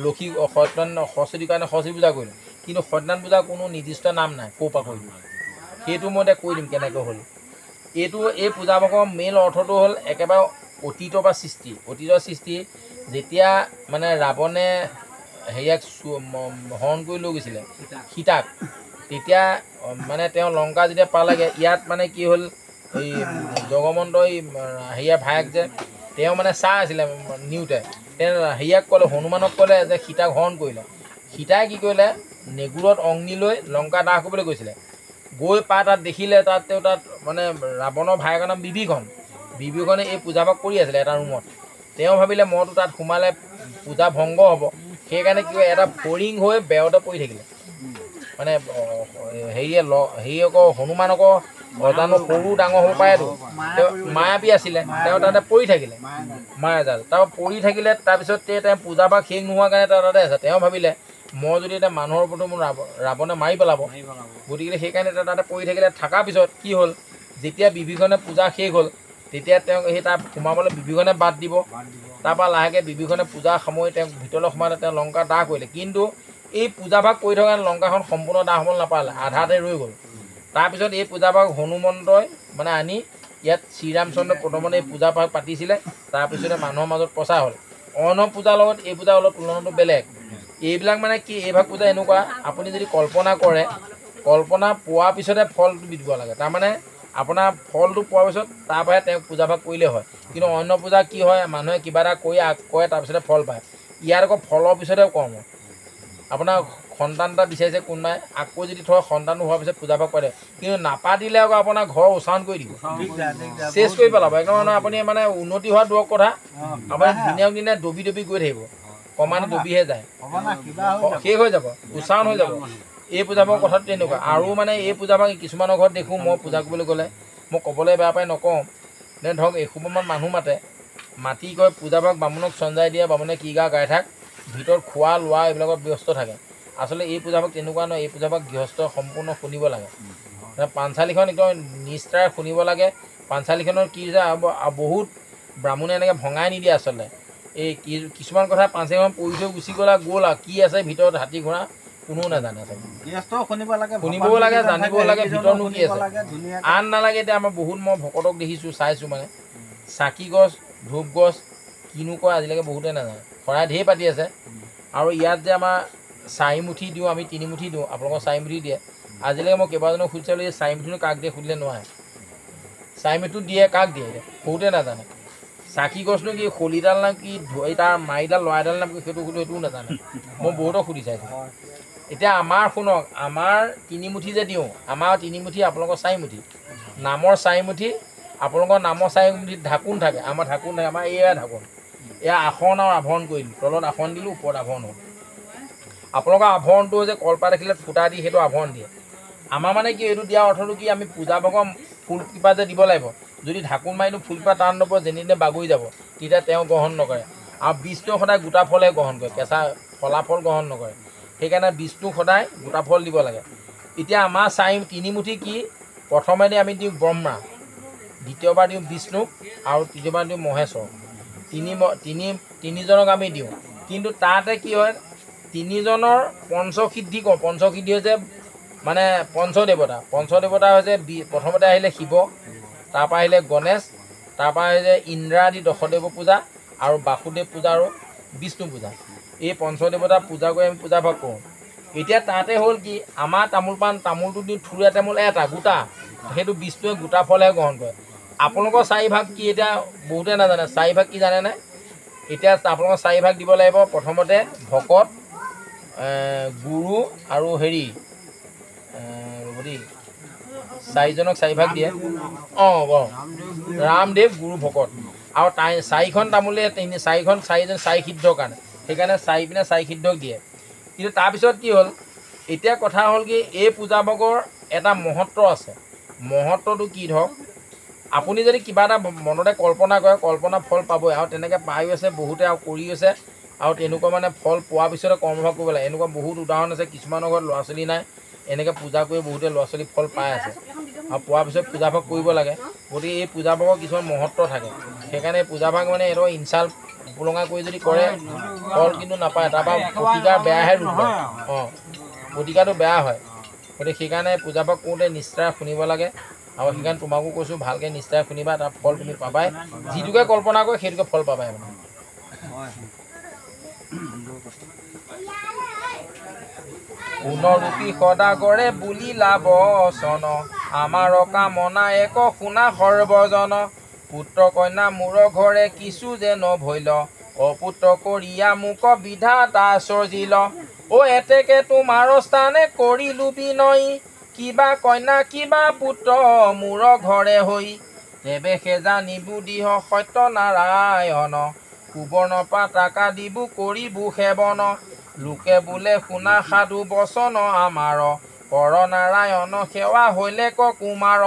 লক্ষী সত্যনাৰায়ণ সৰস্বতীৰ কাৰণে সৰস্বতী পূজা কৰিলোঁ। কিন্তু সত্যনাৰায়ণ পূজাৰ কোনো নিৰ্দিষ্ট নাম নাই, ক'ৰ পৰা কৰিলোঁ সেইটো মই এতিয়া কৈ দিম কেনেকৈ হ'ল। এইটো এই পূজাভাগৰ মেইন অৰ্থটো হ'ল একেবাৰে অতীতৰ পৰা সৃষ্টি। অতীতৰ সৃষ্টি যেতিয়া মানে ৰাৱণে হেৰিয়াক হৰণ কৰি লৈ গৈছিলে সীতাক, তেতিয়া মানে তেওঁ লংকা যেতিয়া পালেগৈ, ইয়াত মানে কি হ'ল, এই জগমন্ত এই হেৰিয়াৰ ভায়েক যে তেওঁ মানে চাই আছিলে নিওঁতে, তেওঁ হেৰিয়াক ক'লে, হনুমানক ক'লে যে সীতাক হৰণ কৰিলে। সীতাই কি কৰিলে, নেগুৰত অগ্নি লৈ লংকা দাহ কৰিবলৈ গৈছিলে। গৈ পা তাত দেখিলে, তাত তেওঁ তাত মানে ৰাৱণৰ ভায়েকৰ নাম বিভীষণ, বিভীষণে এই পূজাভাগ কৰি আছিলে এটা ৰুমত। তেওঁ ভাবিলে মইতো তাত সোমালে পূজা ভংগ হ'ব, সেইকাৰণে কি এটা ফৰিং হৈ বেৰতে পৰি থাকিলে। মানে হেৰিয়ে হেৰি আকৌ হনুমান আকৌ অজানো সৰু ডাঙৰ হ'ব পাৰেতো, তেওঁ মায়াবী আছিলে, তেওঁ তাতে পৰি থাকিলে মায়াজাল। তাৰপৰা পৰি থাকিলে, তাৰপিছত তেওঁ পূজাভাগ শেষ নোহোৱাৰ কাৰণে তেওঁ তাতে আছে। তেওঁ ভাবিলে মই যদি এতিয়া মানুহৰ ওপৰতো মোৰ ৰাৱণে মাৰি পেলাব, গতিকে সেইকাৰণে তেওঁ তাতে পৰি থাকিলে। থকাৰ পিছত কি হ'ল, যেতিয়া বিভীষণে পূজা শেষ হ'ল, তেতিয়া তেওঁক সেই তাত সোমাবলৈ বিভীষণে বাদ দিব। তাৰপৰা লাহেকৈ বিভীষণে পূজা সামৰি তেওঁক ভিতৰলৈ সোমালে, তেওঁ লংকা দাহ কৰিলে। কিন্তু এই পূজাভাগ কৰি থকা লংকাখন সম্পূৰ্ণ দাহ হ'বলৈ নাপালে, আধাতে ৰৈ গ'ল। তাৰপিছত এই পূজাভাগ হনুমন্তই মানে আনি ইয়াত শ্ৰীৰামচন্দ্ৰ প্ৰথমতে এই পূজাভাগ পাতিছিলে। তাৰপিছতে মানুহৰ মাজত প্ৰচাৰ হ'ল। অন্য পূজাৰ লগত এই পূজাৰ অলপ তুলনাটো বেলেগ। এইবিলাক মানে কি, এইভাগ পূজা এনেকুৱা, আপুনি যদি কল্পনা কৰে, কল্পনা পোৱাৰ পিছতহে ফলটো দিব লাগে। তাৰমানে আপোনাৰ ফলটো পোৱাৰ পিছত তাৰপৰাহে তেওঁক পূজাভাগ কৰিলে হয়। কিন্তু অন্য পূজা কি হয়, মানুহে কিবা এটা কৰি আগ কৰে, তাৰপিছতে ফল পায়। ইয়াত আকৌ ফলৰ পিছতহে কৰ্ম। আপোনাৰ সন্তান এটা বিচাৰিছে কোনোবাই, আকৌ যদি থয় সন্তানটো হোৱাৰ পিছত পূজাভাগ কৰে, কিন্তু নাপাতিলে আকৌ আপোনাৰ ঘৰ উচ্চাৰণ কৰি দিব, চেচ কৰি পেলাব একদম। মানে আপুনি মানে উন্নতি হোৱা দূৰৰ কথা, আপোনাৰ দিনক দিনে দবি দবি গৈ থাকিব, কমানে দবিহে যায়, শেষ হৈ যাব, উচ্চাৰণ হৈ যাব। এই পূজাভাগৰ কথাটো তেনেকুৱা। আৰু মানে এই পূজাভাগ কিছুমানৰ ঘৰত দেখোঁ মই পূজা কৰিবলৈ গ'লে, মই ক'বলৈ বেয়া পাই নকওঁ, ধৰক এসোপামান মানুহ মাতে, মাতি কয় পূজাভাগ বামুণক চঞ্জাই দিয়ে, বামুণে কি গা গাই থাক, ভিতৰত খোৱা লোৱা এইবিলাকত ব্যস্ত থাকে। আচলতে এই পূজাভাগ তেনেকুৱা নহয়। এই পূজাভাগ গৃহস্থ সম্পূৰ্ণ শুনিব লাগে, পাঞ্চালীখন একদম নিষ্ঠাৰে শুনিব লাগে। পাঞ্চালীখনৰ কি যে বহুত ব্ৰাহ্মণে এনেকৈ ভঙাই নিদিয়ে আচলতে। এই কিছুমান কথা পাঞ্চালীখন পঢ়ি থৈ গুচি গ'ল আৰু গ'ল আৰু কি আছে ভিতৰত হাতী ঘোঁৰা কোনেও নাজানে। আচলতে শুনিবও লাগে, জানিবও লাগে ভিতৰতনো কি আছে। আন নালাগে। এতিয়া আমাৰ বহুত মই ভকতক দেখিছোঁ, চাইছোঁ, মানে চাকি গছ ধূপ গছ কিনো কয় আজিলৈকে বহুতে নাজানে। শৰাই ঢেৰ পাতি আছে। আৰু ইয়াত যে আমাৰ চাৰিমুঠি দিওঁ, আমি তিনিমুঠি দিওঁ, আপোনালোকৰ চাৰিমুঠি দিয়ে। আজিলৈকে মই কেইবাজনক সুধিছিলোঁ, এই চাৰিমুঠিনো কাক দিয়ে সুধিলে নোৱাৰে। চাৰিমুঠিটো দিয়ে কাক দিয়ে বহুতে নাজানে। চাকি গছনো কি, শলিডাল নাম কি, তাৰ মাৰিডাল লৰাইডাল নাম কি, সেইটো সুধো সেইটোও নাজানে। মই বহুতক সুধি চাইছোঁ। এতিয়া আমাৰ শুনক, আমাৰ তিনিমুঠি যে দিওঁ, আমাৰ তিনিমুঠি, আপোনালোকৰ চাৰিমুঠি, নামৰ চাৰিমুঠি, আপোনালোকৰ নামৰ চাৰিমুঠিত ঢাকোন থাকে, আমাৰ ঢাকোন থাকে, আমাৰ এয়া ঢাকোন, এয়া আসন আৰু আভৰণ কৰিলোঁ, তলত আসন দিলোঁ, ওপৰত আভৰণ হ'ল। আপোনালোকৰ আভৰণটো যে কলপাত দেখিলে ফুটা দি সেইটো আভৰণ দিয়ে। আমাৰ মানে কি, এইটো দিয়াৰ অৰ্থটো কি, আমি পূজা ভাগৰ ফুলকিপা যে দিব লাগিব, যদি ঢাকোন মাৰি দিওঁ ফুলকিপা টান নপৰে, যেনে তেনে বাগৰি যাব, তেতিয়া তেওঁ গ্ৰহণ নকৰে। আৰু বিষ্ণুৱে সদায় গোটা ফলহে গ্ৰহণ কৰে, কেঁচা ফলাফল গ্ৰহণ নকৰে। সেইকাৰণে বিষ্ণুক সদায় গোটা ফল দিব লাগে। এতিয়া আমাৰ তিনিমুঠি কি, প্ৰথমে আমি দিওঁ ব্ৰহ্মা, দ্বিতীয়বাৰ দিওঁ বিষ্ণুক, আৰু তৃতীয়বাৰ দিওঁ মহেশ্বৰক। তিনিজনক আমি দিওঁ। কিন্তু তাতে কি হয়, তিনিজনৰ পঞ্চসিদ্ধি কওঁ। পঞ্চসিদ্ধি হৈছে মানে পঞ্চদেৱতা। পঞ্চদেৱতা হৈছে প্ৰথমতে আহিলে শিৱ, তাৰপৰা আহিলে গণেশ, তাৰপৰা আহিলে ইন্দ্ৰাদি দশদেৱ পূজা আৰু বাসুদেৱ পূজা আৰু বিষ্ণু পূজা। এই পঞ্চদেৱতা পূজা কৰি আমি পূজা ভাগ কৰোঁ। এতিয়া তাতে হ'ল কি, আমাৰ তামোল পাণ, তামোলটো দিওঁ থুৰীয়া তামোল এটা গোটা, সেইটো বিষ্ণুৱে গোটা ফলহে গ্ৰহণ কৰে। আপোনালোকৰ চাৰিভাগ কি এতিয়া বহুতে নাজানে। চাৰিভাগ কি জানেনে? এতিয়া আপোনালোকৰ চাৰিভাগ দিব লাগিব। প্ৰথমতে ভকত, গুৰু আৰু হেৰি চাৰিজনক চাৰিভাগ দিয়ে। অঁ অঁ, ৰামদেৱ, গুৰু, ভকত। আৰু তাই চাৰিখন তামোলে তিনি চাৰিখন চাৰিজন চাৰি সিদ্ধৰ কাৰণে, সেইকাৰণে চাৰি পিনে চাৰি সিদ্ধক দিয়ে। কিন্তু তাৰপিছত কি হ'ল, এতিয়া কথা হ'ল কি, এই পূজাভাগৰ এটা মহত্ব আছে। মহত্বটো কি ধৰক, আপুনি যদি কিবা এটা মনতে কল্পনা কৰে, কল্পনা ফল পাবই। আৰু তেনেকৈ পায়ো আছে বহুতে আৰু কৰি আছে। আৰু তেনেকুৱা মানে ফল পোৱাৰ পিছতে কৰ্মভাগ কৰিব লাগে। এনেকুৱা বহুত উদাহৰণ আছে, কিছুমানৰ ঘৰত ল'ৰা ছোৱালী নাই, এনেকৈ পূজা কৰি বহুতে ল'ৰা ছোৱালী ফল পাই আছে। আৰু পোৱাৰ পিছত পূজাভাগ কৰিব লাগে। গতিকে এই পূজাভাগৰ কিছুমান মহত্ব থাকে। সেইকাৰণে এই পূজাভাগ মানে এইটো ইনচাল উপলঙা কৰি যদি কৰে ফল কিন্তু নাপায়, তাৰপৰা প্ৰতিকাৰ বেয়াহে ৰূপ লয়। অঁ, প্ৰতিকাৰটো বেয়া হয়। গতিকে সেইকাৰণে পূজাভাগ কৰোঁতে নিষ্ঠাৰে শুনিব লাগে। আৰু সেইকাৰণে তোমাকো কৈছোঁ, ভালকৈ নিষ্ঠাৰে শুনিবা, তাৰ ফল তুমি পাবাই। যিটোকে কল্পনা কৰে সেইটোকে ফল পাবাই মানে। পুনৰূপী সদাগৰে বুলিলা বচন, আমাৰ কামনা এক শুনা সৰ্বজন। পুত্ৰ কন্যা মোৰ ঘৰে কিছু যেন ভৈল, অপুত্ৰ কৰিয়া মোক বিধাতা সৰ্জিল। অ এতেকে তোমাৰ স্থানে কৰিলো বিনয়, কিবা কন্যা কিবা পুত্ৰ মোৰ ঘৰে হৈ। তেবে সে জানিবো দিহ সত্য নাৰায়ণ, সুবৰ্ণ পাতাকা দিবো কৰিবো সেৱন। লোকে বোলে শুনা সাধু বচন আমাৰ, কৰ নাৰায়ণ সেৱা হৈলে ক কুমাৰ।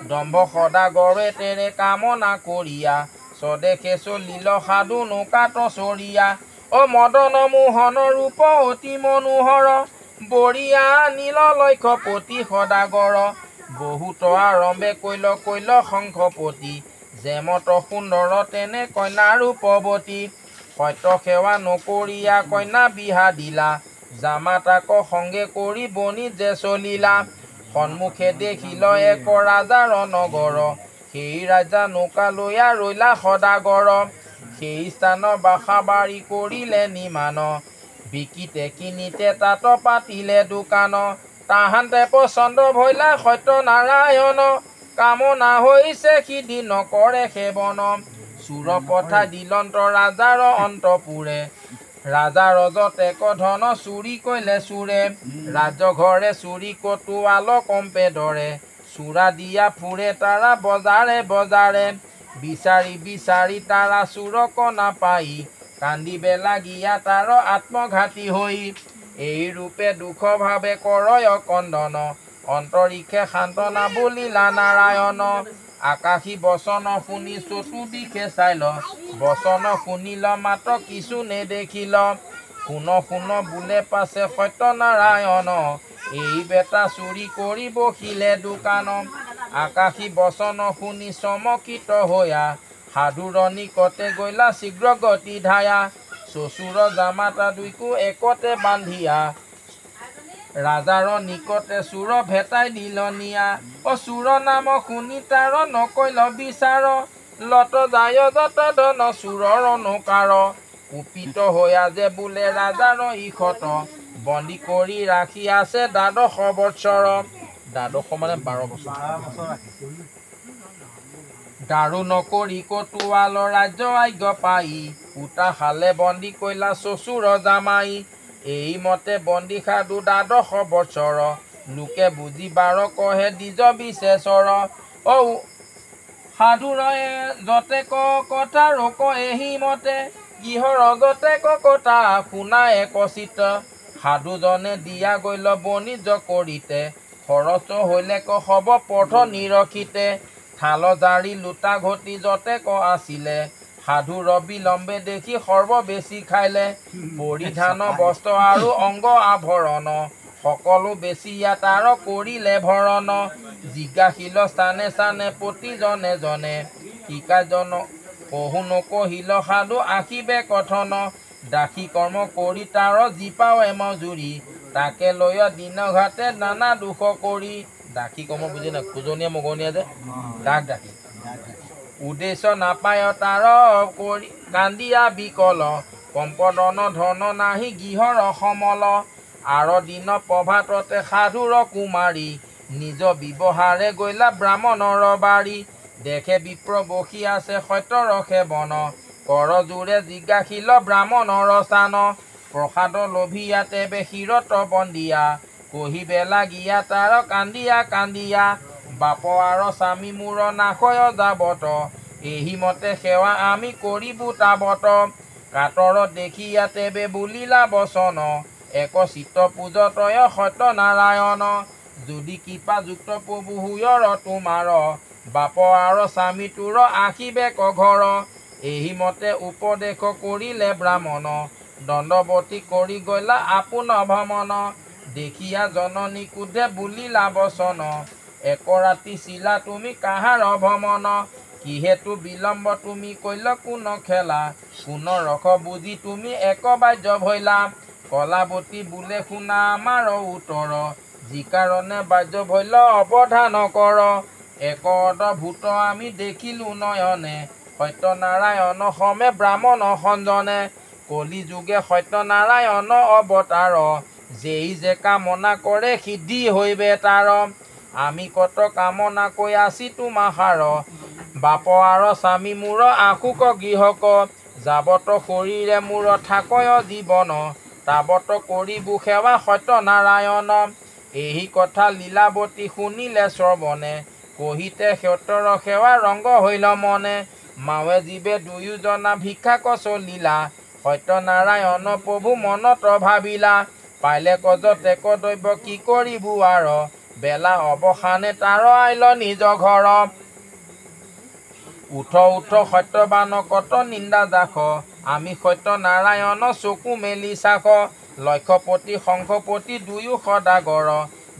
দম্ভ সদাগৰে তেৰে কামনা কৰিয়া, স্বদেশে চলিল সাধু নৌকাত চৰিয়া। অ মদন মোহন ৰূপ অতি মনোহৰ, বৰিয়া নীল লক্ষ্যপতি সদাগৰ। বহুত আৰম্ভে কৈল কৈল শংখপতি, যেমত সুন্দৰ তেনে কন্যা ৰূপৱতী। সত্য সেৱা নকৰিয়া কন্যা বিহা দিলা, জামাতাক সংগে কৰি বণিজে চলিলা। সন্মুখে দেখিল এক ৰাজাৰ নগৰ, সেই ৰাজা নৌকা লৈয়া ৰৈলা সদাগৰ। সেই স্থান বাসা বাৰী কৰিলে নিমান, বিকিতে কিনিতে তাত পাতিলে দোকান। তাহান্তে পচন্দ ভৈলা সত্য নাৰায়ণ, কামনা হৈছে সিদ্ধি নকৰে সেৱন। চোৰ পঠা দিলন্ত ৰাজাৰ অন্তপুৰে, ৰাজাৰ যতেক ধন চুৰি কৈলে চোৰে। ৰাজ ঘৰে চুৰি কটোৱাল কম্পে দৰে, চোৰা দিয়া ফুৰে তাৰা বজাৰে বজাৰে। বিচাৰি বিচাৰি তাৰা চোৰক নাপাই, কান্দিবে লাগিয়া তাৰ আত্মঘাতী হৈ। এই ৰূপে দুখ ভাৱে কৰয় কন্দন, অন্তৰীক্ষে সান্তনা বুলিলা নাৰায়ণ। আকাশী বচন শুনি চতুৰ্দিশে চাইল, বচন শুনিল মাত্ৰ কিছু নেদেখিল। শুন শুন বোলে পাছে সত্য নাৰায়ণ, এই বেটা চুৰি কৰি বসিলে দোকান। আকাশী বচন শুনি চমকিত হৈয়া, সাধুৰ নিকটে গৈলা শীঘ্ৰ গতি ধায়া। শ্বশুৰ জামাতা দুইকো একতে বান্ধিয়া, ৰাজাৰ নিকটে চোৰ ভেটাই দিল নিয়া। অ চোৰ নাম শুনি তাৰ নকৈল বিচাৰ, লত যায় যত ধন চোৰৰ নৌকাৰ। কুপিত হৈয়া যে বোলে ৰাজাৰ ইষত, বন্দী কৰি ৰাখি আছে দ্বাদশ বৎসৰ। দ্বাদশ মানে 12 বছৰ। দাৰু নকৰি কটোৱাল ৰাজ্য আজ্ঞ পাই, পোতা শালে বন্দী কৈলা শ্বশুৰ জামাই। এই মতে বন্দী সাধু দ্বাদশ বৎসৰ, লোকে বুজিবাৰ কহে দ্বিজ বিশেষৰ। ঔ সাধুৰ যতেক কথা ৰক এহি মতে, গৃহৰ যতেক কথা শুনা একচিত। সাধুজনে দিয়া গৈল বণিজ কৰিতে, খৰচ হৈলেক সব পথ নিৰখিতে। থাল জাৰি লোটা ঘটি যতেক আছিলে, সাধুৰ বিলম্বে দেখি সৰ্ব বেছি খাইলে। পৰিধান বস্ত্ৰ আৰু অংগ আভৰণ, সকলো বেচিয়া তাৰ কৰিলে ভৰণ। জিজ্ঞাসিল স্থানে স্থানে প্ৰতিজনে জনে, কি কাৰ্য কহো নকহিল সাধু আসিবে কথন। দাসী কৰ্ম কৰি তাৰ যি পাৱে মজুৰি, তাকে লৈ দিন ঘাটে নানা দুখ কৰি। দাসী কৰ্ম বুজি নাই, খোজনীয়া মগনীয়া যে দাস দাসী। উদ্দেশ্য নাপায় তাৰ কৰি কান্দিয়া বিকল, কম্পদন ধন নাহি গৃহৰ সমল। আৰ দিন প্ৰভাততে সাধুৰ কুমাৰী, নিজ ব্যৱহাৰে গৈলা ব্ৰাহ্মণৰ বাৰী। দেখে বিপ্ৰ বসি আছে সত্যৰ সেৱন, কৰ জোৰে জিজ্ঞাসিল ব্ৰাহ্মণৰ স্থান। প্ৰসাদ লভিয়া তেবে শিৰত বন্দিয়া, কহিবে লাগিয়া তাৰ কান্দিয়া কান্দিয়া। বাপ আৰু স্বামী মোৰ নাশয় যাবত, এহিমতে সেৱা আমি কৰিবো তাবত। কাতৰ দেখিয়া তেবে বুলিলা বচন, এক চিত্ত পূজতয় সত্য নাৰায়ণ। যদি কৃপাযুক্ত প্ৰভু হুয়ৰ তোমাৰ, বাপ আৰ স্বামী তোৰ আসিবে ঘৰ। এহি মতে উপদেশ কৰিলে ব্ৰাহ্মণ। দণ্ডৱতী কৰি গৈলা আপোন ভ্ৰমণ। দেখিয়া জননী ক্ৰোধে বুলিলা বচন। এক ৰাতি চিলা তুমি কাহাৰ ভ্ৰমণ। কিহেতু বিলম্ব তুমি কৈল কোন খেলা। কোন ৰস বুজি তুমি এক বাহ্য ভৈলা। কলাৱতী বোলে শুনা আমাৰ উত্তৰ। যি কাৰণে বাহ্য ভৈল অৱধান কৰ। এক অদ্ভুত আমি দেখিলো নয়নে। সত্যনাৰায়ণ সমে ব্ৰাহ্মণ সঞ্জনে। কলি যুগে সত্যনাৰায়ণ অৱতাৰ। যেই যে কামনা কৰে সিদ্ধি হৈবে তাৰ। আমি কত কামনা কৈ আছি তোমাসাৰ। বাপ আৰ স্বামী মোৰ আশোক গৃহক। যাৱত শৰীৰে মোৰ থাকয় জীৱন। তাৱত কৰিবো সেৱা সত্যনাৰায়ণ। এহি কথা লীলাৱতী শুনিলে শ্ৰৱণে। কহিতে সত্যৰ সেৱা ৰঙ্গ হৈল মনে। মাৱে জীৱে দুয়োজনা ভিক্ষাক চলিলা। সত্যনাৰায়ণ প্ৰভু মনত ভাবিলা। পাইলে যতেক দৈৱ কি কৰিবো আৰ। বেলা অৱসানে তাৰ আইল নিজ ঘৰ। উঠ উঠ সত্যবান কত নিন্দা দাস। আমি সত্যনাৰায়ণ চকু মেলি চাস। লক্ষপতি শংখপতি দুয়ো সদাগৰ।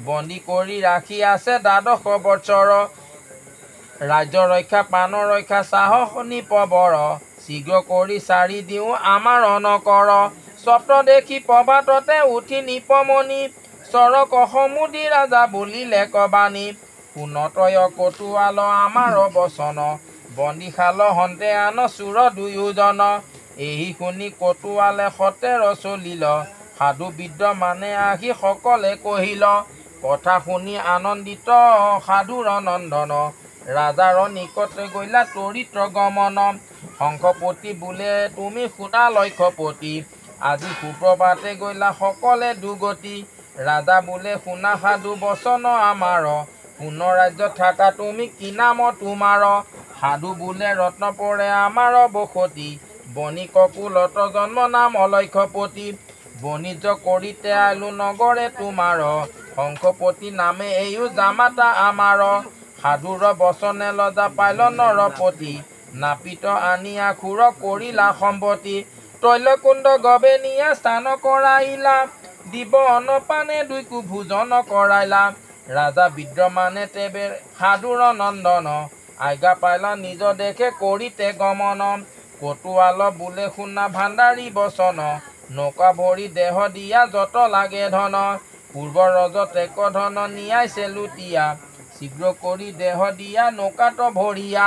বন্দী কৰি ৰাখি আছে দ্বাদশ বৎসৰ। ৰাজ্য ৰক্ষা প্ৰাণ ৰক্ষা সাহস নিপবৰ। শীঘ্ৰ কৰি চাৰি দিওঁ আমাৰ নকৰ। স্বপ্ন দেখি প্ৰভাততে উঠি নিপমণি। চৰক সমুদি ৰাজা বুলিলে কবানী। শুনতয় কটোৱাল আমাৰ বচন। বন্দীশাল হন্তে আন চোৰ দুয়োজন। এহি শুনি কটোৱালে সতেৰ চলিল। সাধু বিদ্যমানে আহি সকলে কহিল। কথা শুনি আনন্দিত সাধুৰ নন্দন। ৰাজাৰ নিকটে গৈলা তৰিত গমন। শংখপতি বোলে তুমি শুনা লক্ষপতি। আজি সুপ্ৰভাতে গৈলা সকলে দুগতি। ৰাজা বোলে শুনা সাধু বচন আমাৰ। কোন ৰাজ্যত থাকা তুমি কি নাম তোমাৰ। সাধু বোলে ৰত্নপৰে আমাৰ বসতি। বণিক কুলত জন্ম নাম অলক্ষপতি। বণিজ্য কৰিতে আইলো নগৰে তোমাৰ। শংখপতি নামে এইও জামাতা আমাৰ। সাধুৰ বচনে লজা পাইল নৰপতি। নাপিত আনি আখুৰ কৰিলা সম্পত্তি। তৈলকুণ্ড গবে নিয়া স্থান কৰাইলা। দিব অন্নপানে দুইকো ভোজন কৰাইলা। ৰাজা বিদ্যমানে তেবে সাধুৰ নন্দন। আজ্ঞা পাইলা নিজ দেশে কৰিতে গমন। কটোৱাল বোলে শুনা ভাণ্ডাৰী বচন। নৌকা ভৰি দেহ দিয়া যত লাগে ধন। পূৰ্ব ৰজতেক ধন নিয়াইছে লুটিয়া। শীঘ্ৰ কৰি দেহ দিয়া নৌকাত ভৰিয়া।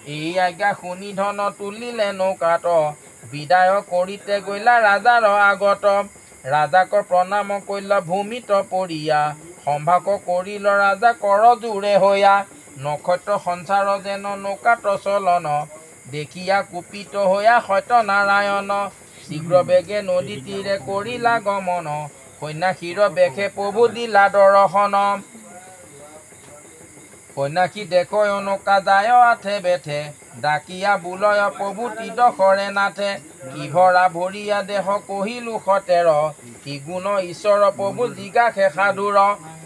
এই আজ্ঞা শুনি ধন তুলিলে নৌকাত। বিদায় কৰিতে গৈলা ৰাজাৰ আগত। ৰাজাক প্ৰণাম কৰিল ভূমিত পৰিয়া। সম্ভাষ কৰিল ৰাজা কৰ জোৰে হৈয়া। নক্ষত্ৰ সঞ্চাৰ যেন নৌকাত চলন। দেখিয়া কুপিত হৈয়া সত্যনাৰায়ণ। শীঘ্ৰ বেগে নদী তীৰে কৰিলা গমন। সন্যাসীৰ বেশে প্ৰভু দিলা দৰ্শন। সন্যাসী দেখয় নৌকা যায় আথে বেথে। ডাকিয়া বোলয় প্ৰভু ত্ৰিদশৰে নাথে। কি ভৰা ভৰিয়া দেহ কহিলো সতেৰ। কি গুণ ঈশ্বৰ প্ৰভু জিজ্ঞাসে সাধুৰ।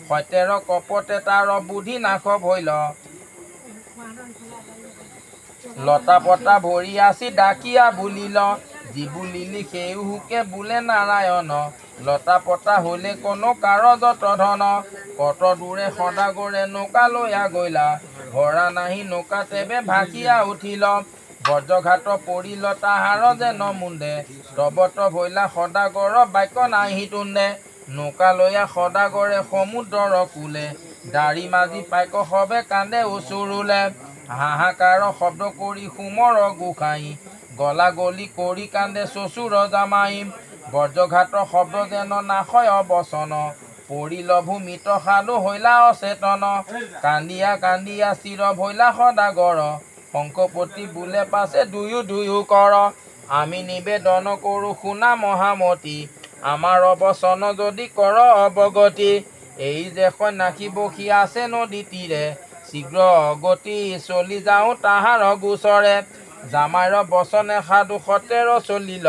সতেৰ কপটে তাৰ বুদ্ধি নাশ ভৈল। লতা পতা ভৰি আছি ডাকিয়া বুলিল। যি বুলিলি সেই হুকে বোলে নাৰায়ণ। লতা পতা হলে কোনো কাৰ যত ধন। কত দূৰে সদাগৰে নৌকা লৈয়া গৈলা। ভৰা নাহি নৌকা তেবে ভাসিয়া উঠিল। বজ্ৰঘাত পৰিল তাহাৰ যেন মুণ্ডে। তবত ভৈলা সদাগৰ বাক্য নাহি তুণ্ডে। নৌকা লৈয়া সদাগৰে সমুদ্ৰৰ কূলে। দাড়ি মাজি পাইক সবে কান্দে উচুৰুলে। হাহাকাৰ শব্দ কৰি সোমৰ গোসাঁই। গলা গলি কৰি কান্দে চচুৰ জামাই। বজ্ৰঘাত শব্দ যেন নাশয় বচন। পৰিল ভূমিত সাধু হৈলা অচেতন। কান্দিয়া কান্দিয়া স্থিৰ ভৈলা সদাগৰ। শংকপতি বোলে পাছে দুয়ো দুয়ো কৰ। আমি নিবেদন কৰোঁ শুনা মহামতী। আমাৰ বচন যদি কৰ অৱগতি। এই যে সন্যাসী বসি আছে নদী তীৰে। শীঘ্ৰ গতি চলি যাওঁ তাহাৰ গোচৰে। জামাইৰ বচনে সাধু সতেৰ চলিল।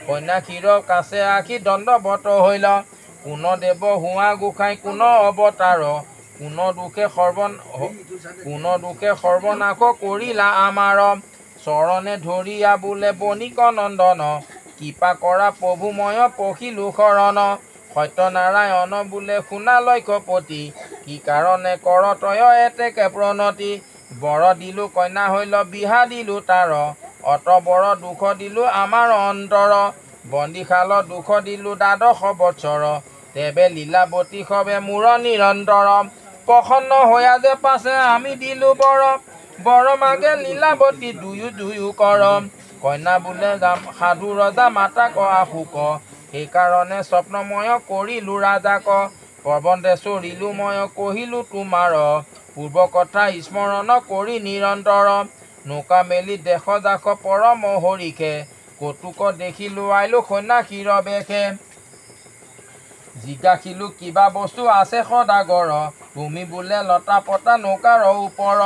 সন্যাসীৰ কাছে আখি দণ্ডৱত হৈল। কোন দেৱ হোৱা গোসাঁই কোন অৱতাৰ। কোন দুখে সৰ্বনাশ কৰিলা আমাৰ। চৰণে ধৰিয়া বোলে বণিক নন্দন, কৃপা কৰা প্ৰভু মই পশিলো শৰণ। সত্যনাৰায়ণ বোলে শুনা লক্ষ্যপতি, কি কাৰণে কৰ তয় এতেকে প্ৰণতি। বৰ দিলো কন্যা হৈল বিহা দিলো তাৰ, অত বৰ দুখ দিলো আমাৰ অন্তৰ। বন্দীশাল দুখ দিলো দ্বাদশ বৎসৰ, তেবে লীলাৱতী সবে মোৰ নিৰন্তৰ। প্ৰসন্ন হৈয়া যে পাছে আমি দিলো বৰ, বৰ মাগে লীলাৱতী দুয়ো দুয়ো কৰ। কন্যা বোলে সাধু ৰজা মাতাক আশুক, সেইকাৰণে স্বপ্নময় কৰিলো ৰাজাক। প্ৰবন্ধে চৰিলো মই কহিলো তোমাৰ, পূৰ্ব কথা স্মৰণ কৰি নিৰন্তৰ। নৌকা মেলি দেশ জাস পৰম হৰিষে, কৌতুক দেখিলো আইলো সন্যাসীৰ বেশে। জিজ্ঞাসিলো কিবা বস্তু আছে সদাগৰ, তুমি বোলে লতা পতা নৌকাৰ ওপৰ।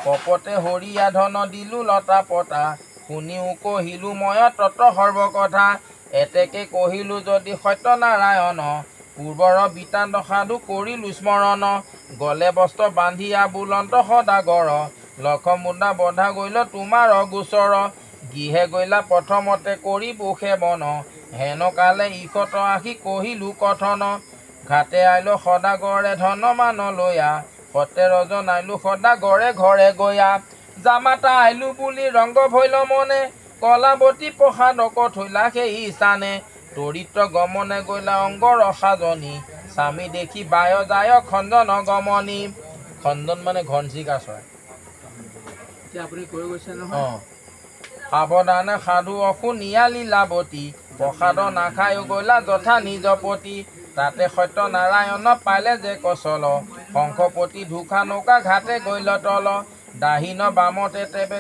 কপতে হৰিয়া ধন দিলো লতা পতা, শুনিও কহিলো মই তত সৰ্বকথা। এতেকে কহিলো যদি সত্যনাৰায়ণ, পূৰ্বৰ বৃত্তান্ত সাধু কৰিলো স্মৰণ। গলে বস্ত্ৰ বান্ধিয়া বোলন্ত সদাগৰ, লক্ষ মুদ্ৰা বন্ধা গৈল তোমাৰ গোচৰ। গৃহে গৈলা প্ৰথমতে কৰিব সেৱন, হেন কালে ইষত আহি কহিলো কথন। ঘাটে আইলো সদাগৰে ধন মান লৈয়া, সতেৰজন আইলো সদাগৰে ঘৰে গয়া। জামাতা আইলো বুলি ৰংগ ভৈল মনে, কলাৱতী প্ৰসাদক থৈলা সেই স্থানে। তৰিত গমনে গৈলা অংগ ৰসাজনী, স্বামী দেখি বায় যায় খঞ্জন গমনি। খঞ্জন মানে ঘনচিকা চৰাই। সাৱধানে সাধু অশুনিয়া লীলাৱতী, প্ৰসাদ নাখায় গৈলা যথা নিজ পতি। তাতে সত্যনাৰায়ণ পাইলে যে কচল, শংখপতি ধোষা নৌকা ঘাটে গৈল তল। দাহিন বামতে তেবে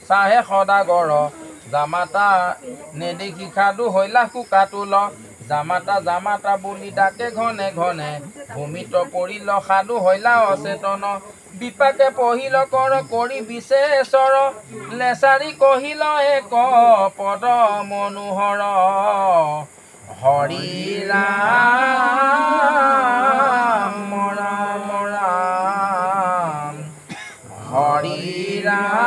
চাহে সদাগৰ, জামাতা নেদেখি সাধু হৈলা শোকাতুল। জামাতা জামাতা বুলি ডাকে ঘনে ঘনে, ভূমিত পৰিল সাধু হৈলা অচেতন। বিপাকে পঢ়িল কৰ কৰি বিশেষৰ, লেচাৰী কহিল এক পদ মনোহৰ। হৰি ৰাম ৰাম ৰাম, হৰি ৰাম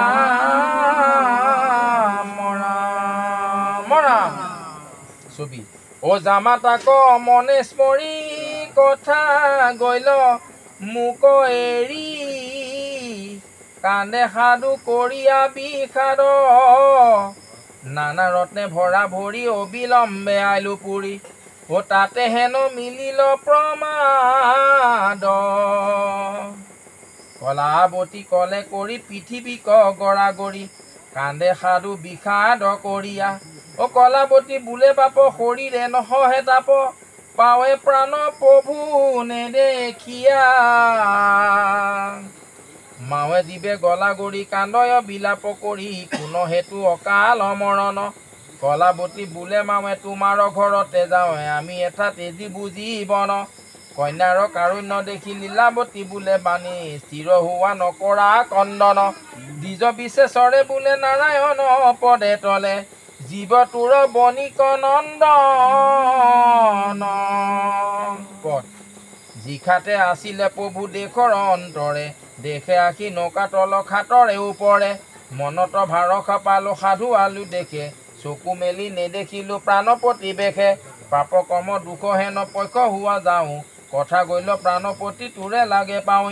ৰাম ৰাম। ছবি অ জামাতাক মনে স্মৰি কথা গৈল মোক এৰি, কান্দে সাধু কৰিয়া বিষাদ। নানা ৰত্নে ভৰা ভৰি অবিলম্বে আইলো পুৰি, অ তাতে হেনো মিলিল প্ৰমাদ। কলাৱতী কলে কৰি পৃথিৱীক গৰাগৰি, কান্দে সাধু বিষাদ কৰিয়া। অ কলাৱতী বোলে বাপ শৰীৰে নসহে তাপ, পাৱে প্ৰাণ প্ৰভু নেদেখিয়া। মাৱে জীৱে গলা গৰি কান্দয় বিলাপ কৰি, কোন হেতু অকাল মৰণ। কলাৱতী বোলে মাৱে তোমাৰ ঘৰতে যাওঁ, আমি এঠা তেজি বুজিবন। কন্যাৰ কাৰুণ্য দেখি লীলাৱতী বোলে বাণী, স্থিৰ হোৱা নকৰা কন্দন। দ্বিজ বিশেষৰে বোলে নাৰায়ণ পদে তলে, জীৱ তোৰ বণিক নন্দন। পদ যিখাতে আছিলে প্ৰভু দেশৰ অন্তৰে, দেশে আহি নৌকা তল খাতৰে ওপৰে। মনত ভাৰসা পালো সাধু আলু দেখে, চকু মেলি নেদেখিলো প্ৰাণপতি বেশে। পাপ কৰ্ম দুখ হেন পক্ষ হোৱা যাওঁ, কথা গৈল প্ৰাণপতি তোৰে লাগে পাওঁ।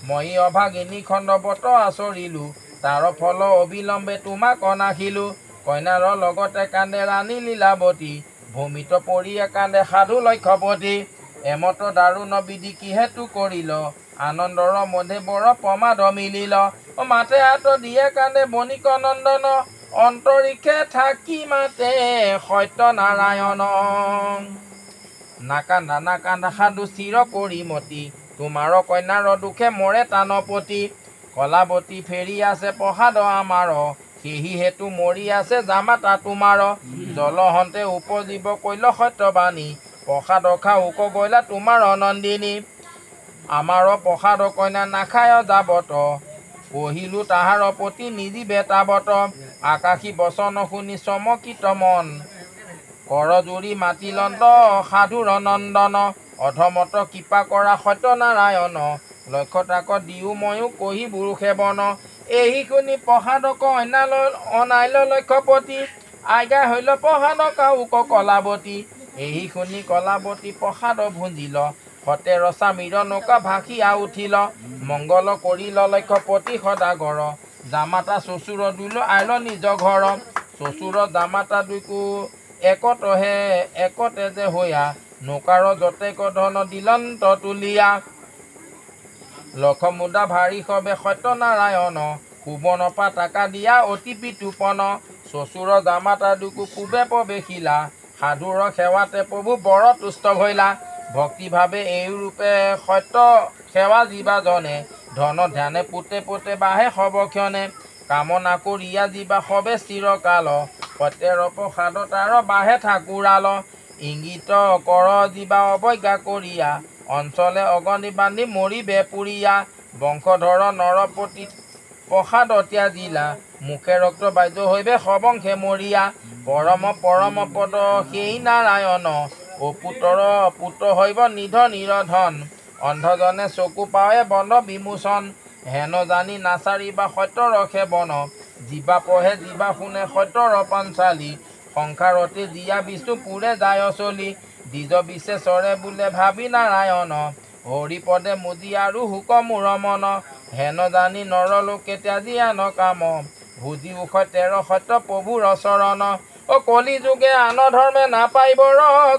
মই অভাগিনী খণ্ডবত আচৰিলো, তাৰ ফল অবিলম্বে তোমাক অনাখিলো। কন্যাৰ লগতে কান্দে ৰাণী লীলাৱতী, ভূমিত পৰিয়ে কান্দে সাধু লক্ষ্যপতি। এমত দাৰুণ বিধি কিহেতু কৰিল, আনন্দৰ মধ্যে বৰ প্ৰমাদ মিলিল। মাতে হাত দিয়ে কান্দে বণিক নন্দন, অন্তৰীক্ষে থাকি মাতে সত্যনাৰায়ণ। নাকান্দা নাকান্দা সাধু স্থিৰ কৰি মতি, তোমাৰ কন্যাৰ দুখে মৰে টানপতি। কলাৱতী ফেৰি আছে প্ৰসাদ আমাৰ, সেহি হেতু মৰি আছে জামাতা তোমাৰ। জলহন্তে উপজীৱ কৈল সত্যবাণী, প্ৰসাদ খাওক গৈলা তোমাৰ নন্দিনী। আমাৰ প্ৰসাদ কন্যা নাখায় যাবত, কহিলো তাহাৰ পতি নিজিবে তাবত। আকাশী বচন শুনি চমকিত মন, কৰজুৰি মাতিলন্ত সাধুৰ নন্দন। অধমত কৃপা কৰা সত্যনাৰায়ণ, লক্ষ্য তাক দিও ময়ো কহি বুৰু সেৱন। এহি শুনি প্ৰসাদক অনাইল লক্ষ্যপতি, আজ্ঞা হইল প্ৰসাদক আউক কলাৱতী। এহি শুনি কলাৱতী প্ৰসাদ ভুঞ্জিল, সতেৰ স্বামীৰ নৌকা ভাসিয়া উঠিল। মংগল কৰিল লক্ষ্যপতি সদাগৰ, জামাতা শ্বশুৰ দুইল আইল নিজ ঘৰ। শ্বশুৰ জামাতা দুইকো একতহে একতে যে হৈয়া, নৌকাৰ যতেক ধন দিলন্ত তুলিয়া। লক্ষ মুদা ভাৰী সবে সত্যনাৰায়ণ, সুবৰ্ণ পাতাকা দিয়া অতি বিতুপন। শ্বশুৰ জামাতা দুকো পূবে প্ৰৱেশিলা, সাধুৰ সেৱাতে প্ৰভু বৰ তুষ্ট ভৈলা। ভক্তিভাৱে এই ৰূপে সত্য সেৱা যিবা জনে, ধন ধ্যানে পোতে পোতে বাঢ়ে সবক্ষণে। কামনা কৰিয়া যিবা সবে চিৰকাল, সত্যৰ প্ৰসাদ তাৰ বাঢ়ে ঠাকুৰাল। ইংগিত কৰ যিবা অৱজ্ঞা কৰিয়া, অঞ্চলে অগনি বান্ধি মৰিবে পুৰিয়া। বংশধৰ নৰপতি প্ৰসাদ ত্যাজিলা, মুখে ৰক্ত বাহ্য হৈবে সবংশে মৰিয়া। পৰম পৰম পদ সেই নাৰায়ণ, অপুতৰ পুত্ৰ হৈব নিধ নিৰধন। অন্ধজনে চকু পাৱে বন্ধ বিমোচন, হেন জানি নাচাৰিবা সত্যৰ সেৱন। যিবা পঢ়ে যিবা শুনে সত্যৰ পাঞ্চালী, সংসাৰতে জীয়া বিষ্ণু পুৰে যায় চলি। দ্বিজ বিশ্বেশ্বৰে বোলে ভাবি নাৰায়ণ, হৰিপদে মুজি আৰু শুক মোৰ মন। হেন জানি নৰলোকে ত্যাজি আন কাম, ভুজি ওখ তেৰ সত্য প্ৰভুৰ চৰণ। অ কলি যুগে আন ধৰ্মে নাপাইব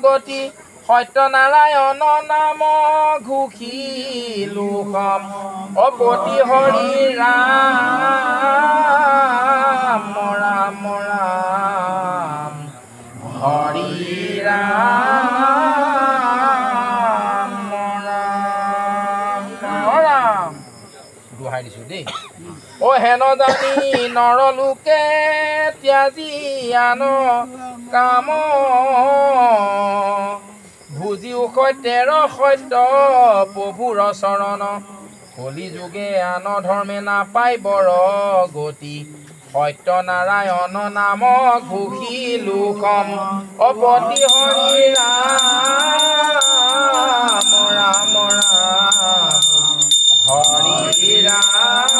গতি, সত্য নাৰায়ণ নাম ঘোষিলো সম। অপতি হৰি ৰাম ৰাম ৰাম, হৰি ৰাম ৰাম ৰাম। দোহাই দিছো দেই। অ হেন জানি নৰলোকে ত্যাজি আন কাম, ভুজি ওখ তেৰ সত্য প্ৰভুৰ চৰণ। কলি যুগে আন ধৰ্মে নাপাই বৰ গতি, সত্য নাৰায়ণ নাম ঘোষিলো সম। অপতি হৰি ৰাম ৰাম ৰাম, হৰি ৰাম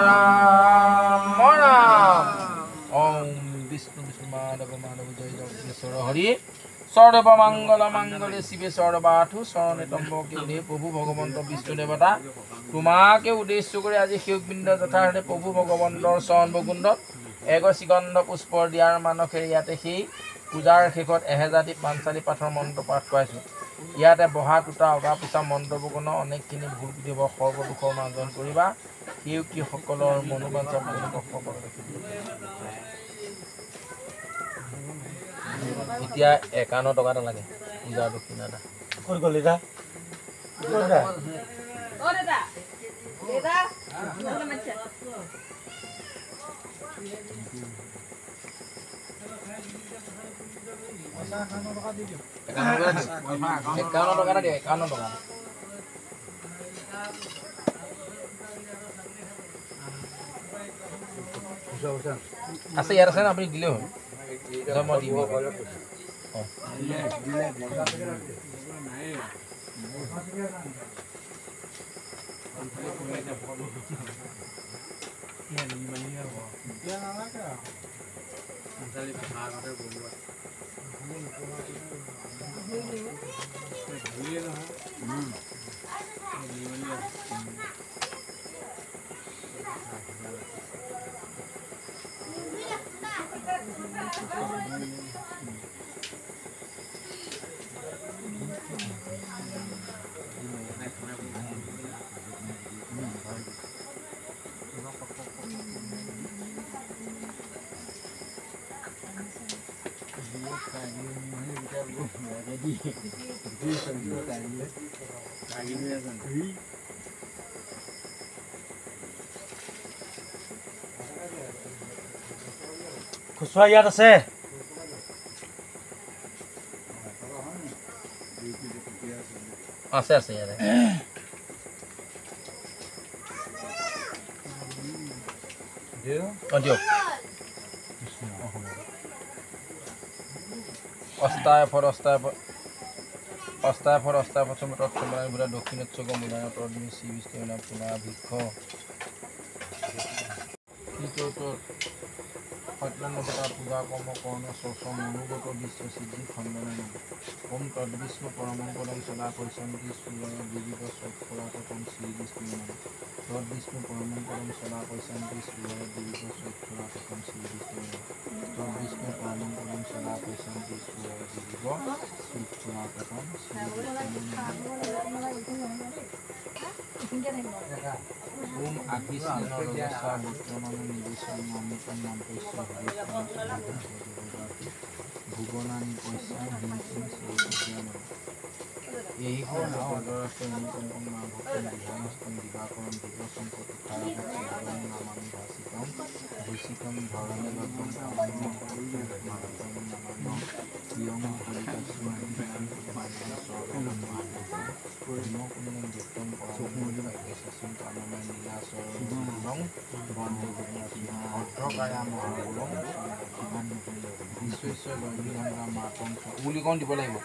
ৰাম ৰাম। ওম বিষ্ণু বিষ্ণু মাধৱ মাধৱ জয় জগদীশ্বৰ হৰি। সৰ্ব মংগল মংগলে শিৱে সৰ্বাৰ্থ শৰণে ত্ৰম্বকে হে প্ৰভু ভগৱন্ত বিষ্ণু দেৱতা, তোমাকে উদ্দেশ্য কৰি আজি সেৱকবৃন্দ যথাৰ্থে প্ৰভু ভগৱন্তৰ চৰণ বকুণ্ঠত এগছি গন্ধ পুষ্প দিয়াৰ মানসেৰে ইয়াতে সেই পূজাৰ শেষত এহেজাৰটি পাঞ্চালী পাঠৰ মন্ত্ৰ পাঠ কৰাইছোঁ। ইয়াতে বহা টোটা অগা পিছা মন্ত্ৰবগুণ অনেকখিনি ভুল ত্ৰুটি হ'ব, সৰ্বদোষৰ মাৰ্জন কৰিবা। সেৱকীসকলৰ মনোবাঞ্ছা সকলোকে এতিয়া 51 টকা এটা লাগে পূজাৰ দক্ষিণা এটা। ক'ত গ'ল দেউতা? একাৱন্ন টকা এটা দিয়ক, 51 টকা। আছে ইয়াত আছে ন, আপুনি দিলেই হ'ল। মই দিম। খুচুৰা ইয়াত আছে। আছে আছে ইয়াতে। দিয়ক। অস্তায় for অস্তায় for. অস্তাফৰ অস্তাফচম তৎসমায় ভূতা দক্ষিণোৎসগ Müller তদ্মি Shri Bishnu পুনাভিক্ষ সত্যনবতা পূজা কৰ্ম কৰ্ণ স্বচ মনোগত বিশ্ব সিদ্ধি খণ্ডন ওম তদ্বিষ্ণু পৰমং পদং সদা পশ্যন্তি সূৰয় দিবিব স্বক্ষৰাততং শ্ৰী বিষ্ণু তদ্বিষ্ণু পৰমং পদং সদা পশ্যন্তি সূৰয় দিবিব স্বক্ষৰাততং শ্ৰী বিষ্ণু তদ্বিষ্ণু পৰমং পদং সদা পশ্যন্তি সূৰয় দিবিব স্বক্ষৰাততং শ্ৰী বিষ্ণু। ওম আকিষ্ণৰজসা বৰ্তমান নিবেশন অমৃতং মন্ত্ৰস্য ভুৱনানি পশ্যা হিংসিং শ্ৰীকৃষ্ণ এই পদৰাষ্ট্ৰ মা ভক্তং বিধানস্তং দিবাকৰম দিৱসং প্ৰতিষ্ঠাৰং নামামি ভাষিতং ভূষিতং ধৰণী লগ্নং ইয়ং উলিকণ দিব লাগিব।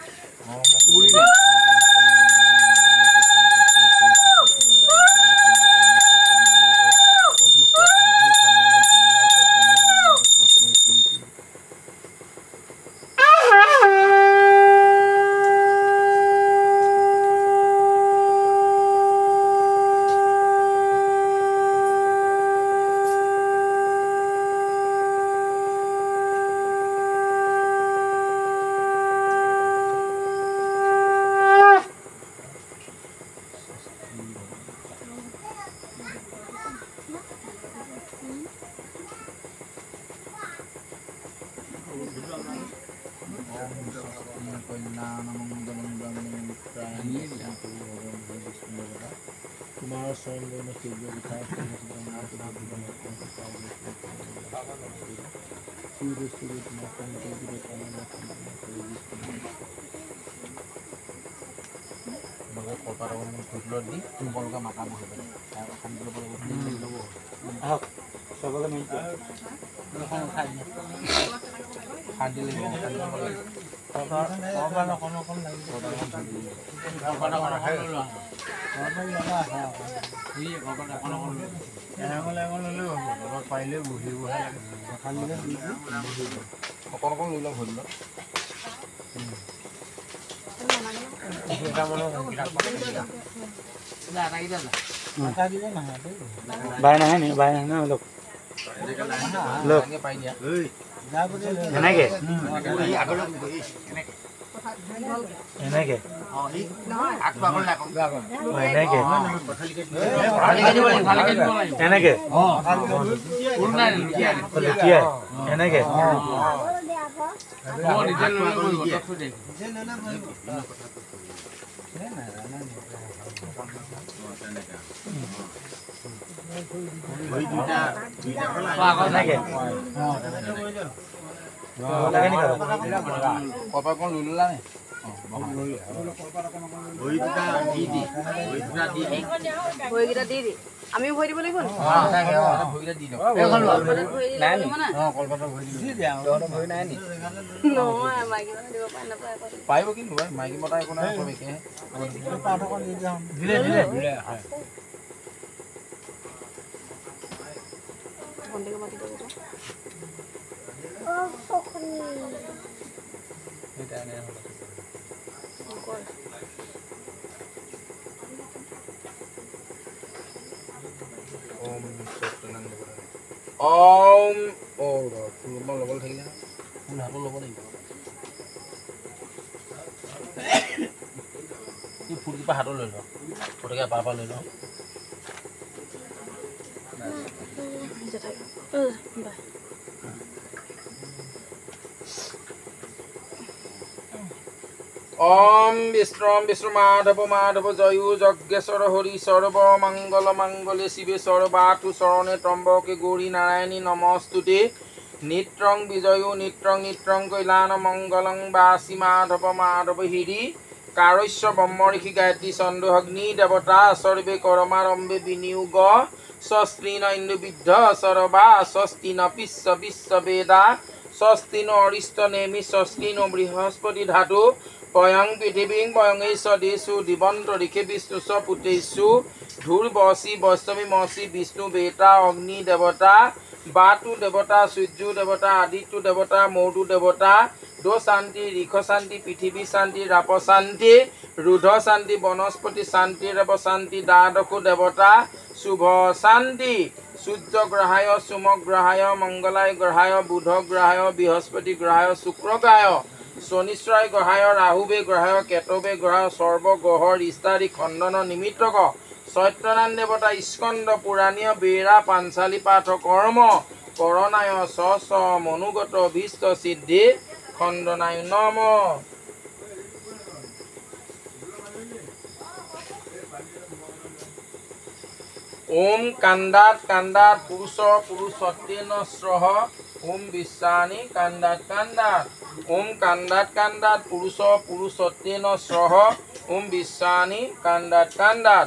তোমাৰ চৰণ দি তোমালোকে মাতা বহিব শান্তি লাগিব। অকণ অকণ লৈ লওক ভৰি লওক। বাই নাহে নি? বাই নাহে লওক লওক এনেকে এনেকে এনেকে এনেকে লুটিয়াই এনেকে কলপাতখন লৈ ল'লা নে? আমিও ভৰি দিব লাগিব। পাৰিব কিন্তু মাইকী মতা একো নাই, চব একেহে। ওম অ ফুল ল'বলৈ থাকিলে ফুল হাতত ল'ব লাগিব। এই ফুলকেইপা হাতত লৈ লওঁ, ফটকীয়া এপাৰ পৰা লৈ লওঁ। ওম বিষ্ণু বিষ্ণু মাধৱ মাধৱ জয়ো যজ্ঞেশ্বৰ হৰি সৰ্ব মংগল মংগলে শিৱে সৰ্বাৰ্থ শৰণে ত্ৰম্বকে গৌৰী নাৰায়ণী নমস্তুতে। নিত্যং বিজয়ো নিত্যং নিত্যং কৈলান মংগলং বাসী মাধৱ মাধৱ হিৰি কাৰস্য ব্ৰহ্ম ঋষি গায়ত্ৰী চন্দ্ৰ অগ্নি দেৱতা সৰ্বে কৰ্মাৰম্ভে বিনিয়োগ স্বস্তি ন ইন্দুবিদ্ধ সৰ্বা স্বস্তি ন বিশ্ব বিশ্ব বেদা স্বস্তি ন অৰিষ্ট নেমি স্বস্তি ন বৃহস্পতি ধাতু পয়ং পৃথিৱীং পয়ঙেশ দিশু দিৱন্ত ঋষি বিষ্ণু চ পুতেষু ধূৰ্বসি বৈষ্ণৱী মসি বিষ্ণু বেতা অগ্নি দেৱতা বাতু দেৱতা সূৰ্য দেৱতা আদিত্য দেৱতা মৌদু দেৱতা দো শান্তি ঋষ শান্তি পৃথিৱী শান্তি ৰাপ শান্তি ৰুধ শান্তি বনস্পতি শান্তি ৰেৱ শান্তি দ্বাদশো দেৱতা শুভ শান্তি সূৰ্য গ্ৰহায় সোম গ্ৰহায় মংগলায় গ্ৰহায় বুধ গ্ৰহায় বৃহস্পতি গ্ৰহায় শুক্ৰ গ্ৰহায় শনিশ্ৰয় গ্ৰহায় ৰাহুবে গ্ৰহায় কেতবে গ্ৰহায় সৰ্বগ্ৰহৰ ইষ্টাদি খণ্ডন নিমিত্তক সত্যনাৰায়ণ দেৱতা স্কন্দ পুৰাণীয় বেৰা পাঞ্চালী পাঠ কৰ্ম কৰণায় স স মনোগত ভীষ্ট সিদ্ধি খণ্ডনায় নম। ওম কান্দাত কান্দাত পুৰুষ পুৰুষত্বেন স্ৰহ ওম বিশ্বানি কান্দাত কান্দাত ওম কান্দাত কান্দাত পুৰুষ পুৰুষত্বেন স্ৰহ ওম বিশ্বানি কান্দাত কান্দাত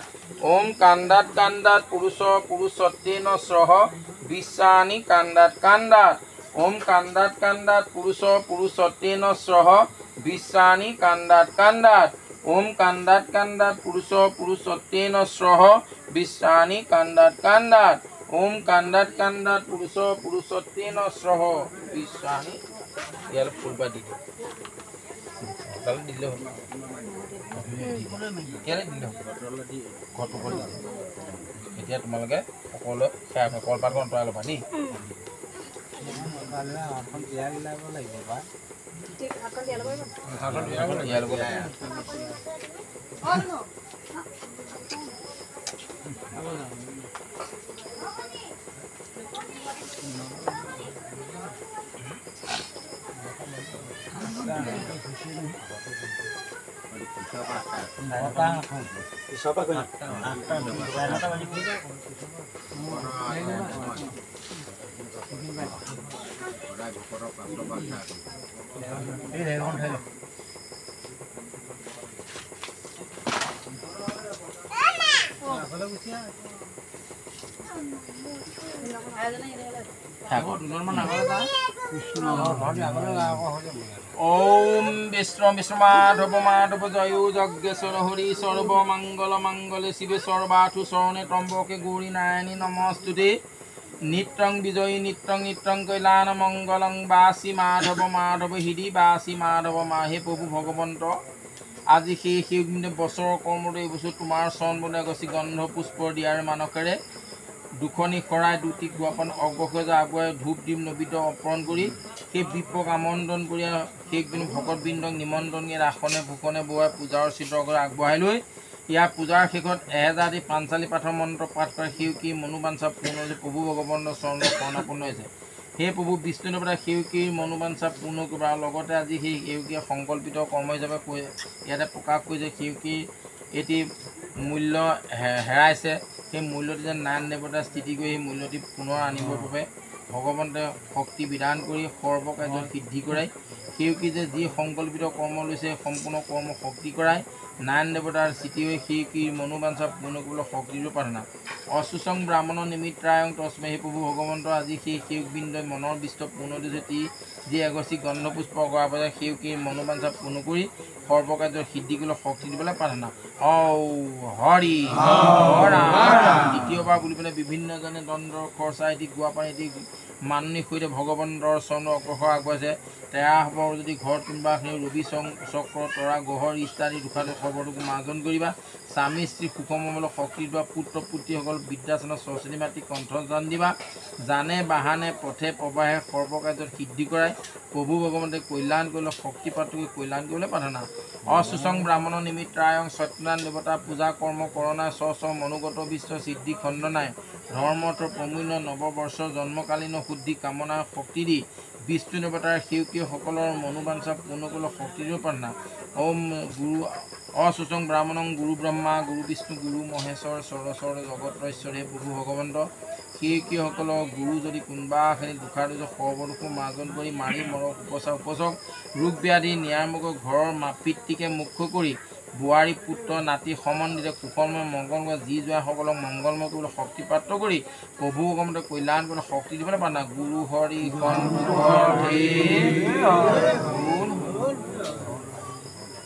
ওম কান্দাত কান্দাত পুৰুষ পুৰুষত্বেন স্ৰহ বিশ্বানি কান্দাত কান্দাত ওম কান্দাত কান্দাত পুৰুষ পুৰুষত্বেন স্ৰহ বিশ্বানি কান্দাত কান্দাত ওম কান্দাত কান্দাত পুৰুষ পুৰুষত্বেন স্ৰহ বিশ্বানি কান্দাত কান্দাত ওম কান্দাত কান্দাত পুৰুষ পুৰুষত্বেন স্ৰহ বিশ্বানি। ইয়াৰ ফুলবা দি দিলে হ'ল, ইয়ালৈ দিলে হ'ল, ঘৰটো কৰি দিলে। এতিয়া তোমালোকে সকলোৱে সেৱা কলপাতখন আঁতৰাই ল'বা দেই। তিয়াই ল'ব লাগিব। ওম বিষ্ণু বিষ্ণু মাধৱ মাধৱ জয় যজ্ঞেশ্বৰ হৰি সৰ্ব মংগল মংগলে শিৱে সৰ্বাৰ্থ শৰণে ত্ৰম্বকে গৌৰী নাৰায়ণী নমস্তুতে। নিত্যং বিজয়ী নিত্যং নিত্যং কৈলান মংগলং বাসী মাধৱ মাধৱ হৃদি বাসী মাধৱ মাহে প্ৰভু ভগৱন্ত, আজি সেই সেই বছৰৰ কৰ্মত এই বছৰ তোমাৰ চৰণ বনে গছি গন্ধ পুষ্প দিয়াৰ মানসেৰে দুখনি শৰাই দুটি গোৱাপন অগ্ৰসৰ আগুৱাই ধূপ দিম নবিত অৰ্পণ কৰি সেই বিপক আমন্ত্ৰণ কৰি সেই ভকতবৃন্দক নিমন্ত্ৰণ কৰি আসনে ভূষণে বোৱাই পূজাৰ চিত্ৰ কৰি আগবঢ়াই লৈ ইয়াৰ পূজাৰ শেষত 1000 দি পাঞ্চালী পাঠৰ মন্ত্ৰ পাঠ কৰে। সেউকী মনোবাঞ্ছা পূৰ্ণ হৈছে প্ৰভু ভগৱন্তৰ চৰণত শৰণাপন্ন হৈছে। সেই প্ৰভু বিষ্ণু দেৱতা সেউকীৰ মনোবাঞ্ছা পূৰ্ণ কৰিব আৰু লগতে আজি সেই সেউকীয়ে সংকল্পিত কৰ্ম হিচাপে কৈ ইয়াতে প্ৰকাশ কৰিছে সেউকীৰ এটি মূল্য হেৰাইছে, সেই মূল্যটি যেন নাৰায়ণ দেৱতাৰ স্থিতি কৰি সেই মূল্যটি পুনৰ আনিবৰ বাবে ভগৱন্তে শক্তি বিধান কৰি সৰ্বকাৰ্য সিদ্ধি কৰাই সেউকী যে যি সংকল্পিত কৰ্ম লৈছে সম্পূৰ্ণ কৰ্ম শক্তি কৰাই নাৰায়ণ দেৱতাৰ স্থিতি হৈ সেউকীৰ মনোবাঞ্ছা পূৰ্ণ কৰিবলৈ শক্তিৰ প্ৰাৰ্থনা। অচুচং ব্ৰাহ্মণৰ নিমিত্ৰায়ং তস্মৈ হে প্ৰভু ভগৱন্ত, আজি সেই সেউকবৃন্দই মনৰ বিষ্ট পূৰ্ণ দিছে তি যি এগছি গন্ধপুষ্প কৰা পাছত সেউকীৰ মনোবাঞ্ছা পূৰ্ণ কৰি সৰ্বকাৰ্য সিদ্ধি কৰিবলৈ শক্তি দিবলৈ প্ৰাৰ্থনা। ঔ হৰি ৰাম। দ্বিতীয়বাৰ বুলি পেলাই বিভিন্নজনে দণ্ডৰ খৰচা এটি গোৱা পানী এটি মাননিৰ সৈতে ভগৱন্তৰ চৰণৰ অগ্ৰসৰ আগবঢ়াইছে। তেৰা হ'ব যদি ঘৰত কোনোবাখিনি ৰবি চক্ৰ তৰা গ্ৰহৰ ইত্যাদি দুখাটো খবৰটোকো মাৰ্জন কৰিবা। স্বামী স্ত্ৰী সুখমংগল শক্তি দিবা। পুত্ৰ পুত্ৰীসকল বিদ্যাচনৰ সৰস্বতী মাতৃ কণ্ঠদান দিবা। জানে বাহানে পথে প্ৰবাহে সৰ্বকাৰ্যত সিদ্ধি কৰাই প্ৰভু ভগৱন্তে কল্যাণ কৰিলে শক্তি প্ৰাপ্ত কৰি কল্যাণ কৰিবলৈ প্ৰাৰ্থনা। অচুচং ব্ৰাহ্মণৰ নিমিত্ৰায়ং সত্যনাৰায়ণ দেৱতা পূজা কৰ্ম কৰণায় স্ব স্ব মনোগত বিশ্ব সিদ্ধি খণ্ডনায় ধৰ্মৰ্থ প্ৰমূল্য নৱবৰ্ষ জন্মকালীন শুদ্ধি কামনা শক্তি দি বিষ্ণু দেৱতাৰ সেউকীসকলৰ মনোবাঞ্ছা পূৰ্ণ কৰিবলৈ শক্তি দিব প্ৰাৰ্থনা। ওম গুৰু অচুচং ব্ৰাহ্মণং গুৰু ব্ৰহ্মা গুৰু বিষ্ণু গুৰু মহেশ্বৰ সৰস্বৰ জগত ঈশ্বৰ হে প্ৰভু ভগৱন্ত, সেউকীসকলৰ গুৰু যদি কোনোবাখিনি দুখাদোষ সৰ্বদোষো মাৰ্জন কৰি মাৰি মৰক উপচাৰ উপচক ৰোগ ব্যাধি নিৰাময়ক ঘৰৰ পিতৃকে মুখ্য কৰি বোৱাৰী পুত্ৰ নাতি সম্বন্ধিত কুশলময় মংগলময় যি যোৱাসকলক মংগলময় কৰিবলৈ শক্তি প্ৰাপ্ত কৰি প্ৰভু ভগৱন্তে কল্যাণ কৰিবলৈ শক্তি দিবলৈ প্ৰাৰ্থনা। গুৰু হৰি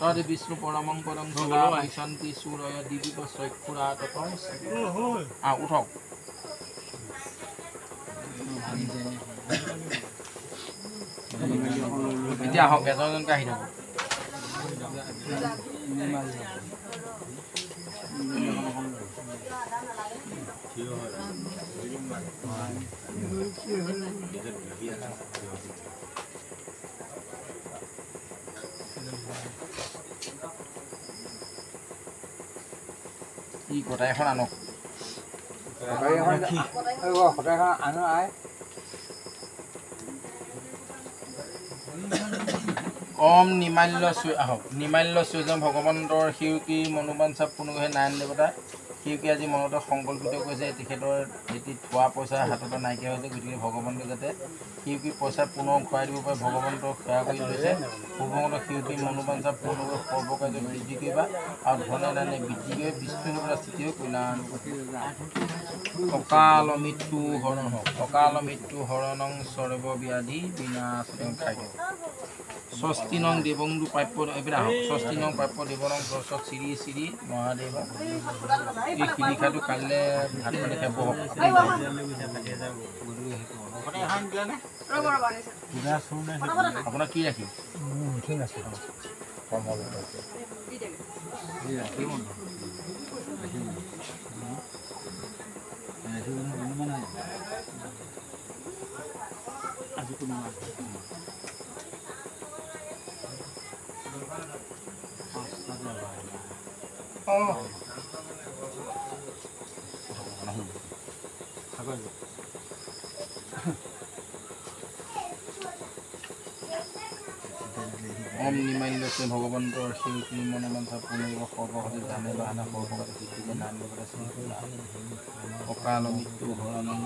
তদ বিষ্ণু পৰমং পদং সদা শান্তি সুৰয় দিবিব চক্ষুৰা ততং। উঠক। এতিয়া আহক, এজন এজনকৈ আহি থাকক। ই কটাই এখন আনক। ওম নিমাল্য আহক। নিমাল্য সূৰ্য ভগৱন্তৰ শিউকি মনোবাঞ্ছা পুনহে নাৰায়ণ দেৱতা শিউকি আজি মনতে সংকল্পিত কৰিছে, তেখেতৰ এটি থোৱা পইচা হাততে নাইকিয়া হৈছে, গতিকে ভগৱন্তই যাতে শিউকি পইচা পুনৰ ঘূৰাই দিব পাৰে ভগৱন্তক সেৱা কৰি লৈছে। ভগৱন্ত শিউকি মনোবাঞ্ছা পূৰ্ণ কৰি সৰ্বকাৰ্য বৃদ্ধি কৰিবা আৰু ধনে দানে বৃদ্ধি কৰি বিষ্ণু দেৱতা স্থিতি হৈ কল্যাণ। অকাল মৃত্যু হৰণ হওক। অকাল মৃত্যু হৰণং সৰ্ব ব্যাধি বিনাশ খাই দিয়ক। ষষ্ঠী নং দেৱংদু প্ৰাপ্য এইবিলাক আহক। ষষ্ঠী নং প্ৰাপ্য দেৱনং সৰস্বত শ্ৰী শ্ৰী মহাদেৱ। এই শিলিখাটো কাইলৈ ভাত পানী খাই বহক। আপোনাৰ কি ৰাখি? ওম নিমাল্য ভগৱন্তৰ শিল্পী মনোবাঞ্ছা পূৰ্ণ সৰ্বসতি ধানে বাহানা সৰ্বগত সিদ্ধিকে নাম দেৱতা অকাল মৃত্যু হৰণং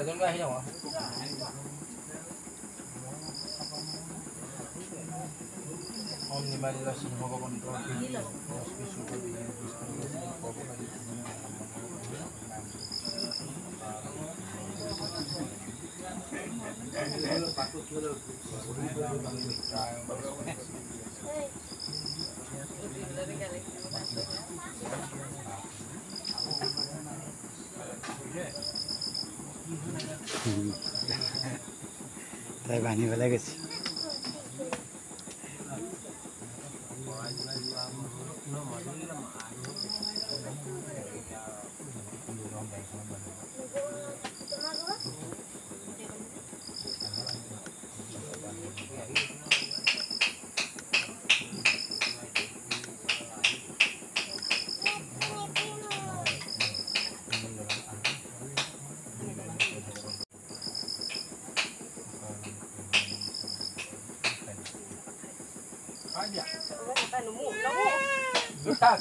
এজন আহি যাব। ওম নিমাল্য শ্ৰী ভগৱন্ত তাই বান্ধি পেলাই গৈছে।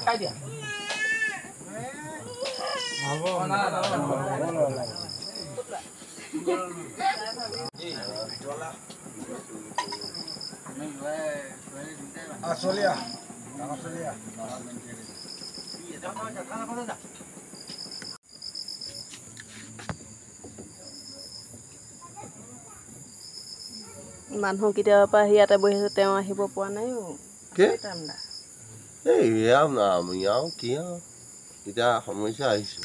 খাই দিয়া। মানুহ কেতিয়াবা পৰা ইয়াতে বহি আছে, তেওঁ আহিব পৰা নাই। কি এতিয়া সমস্যা আহিছে।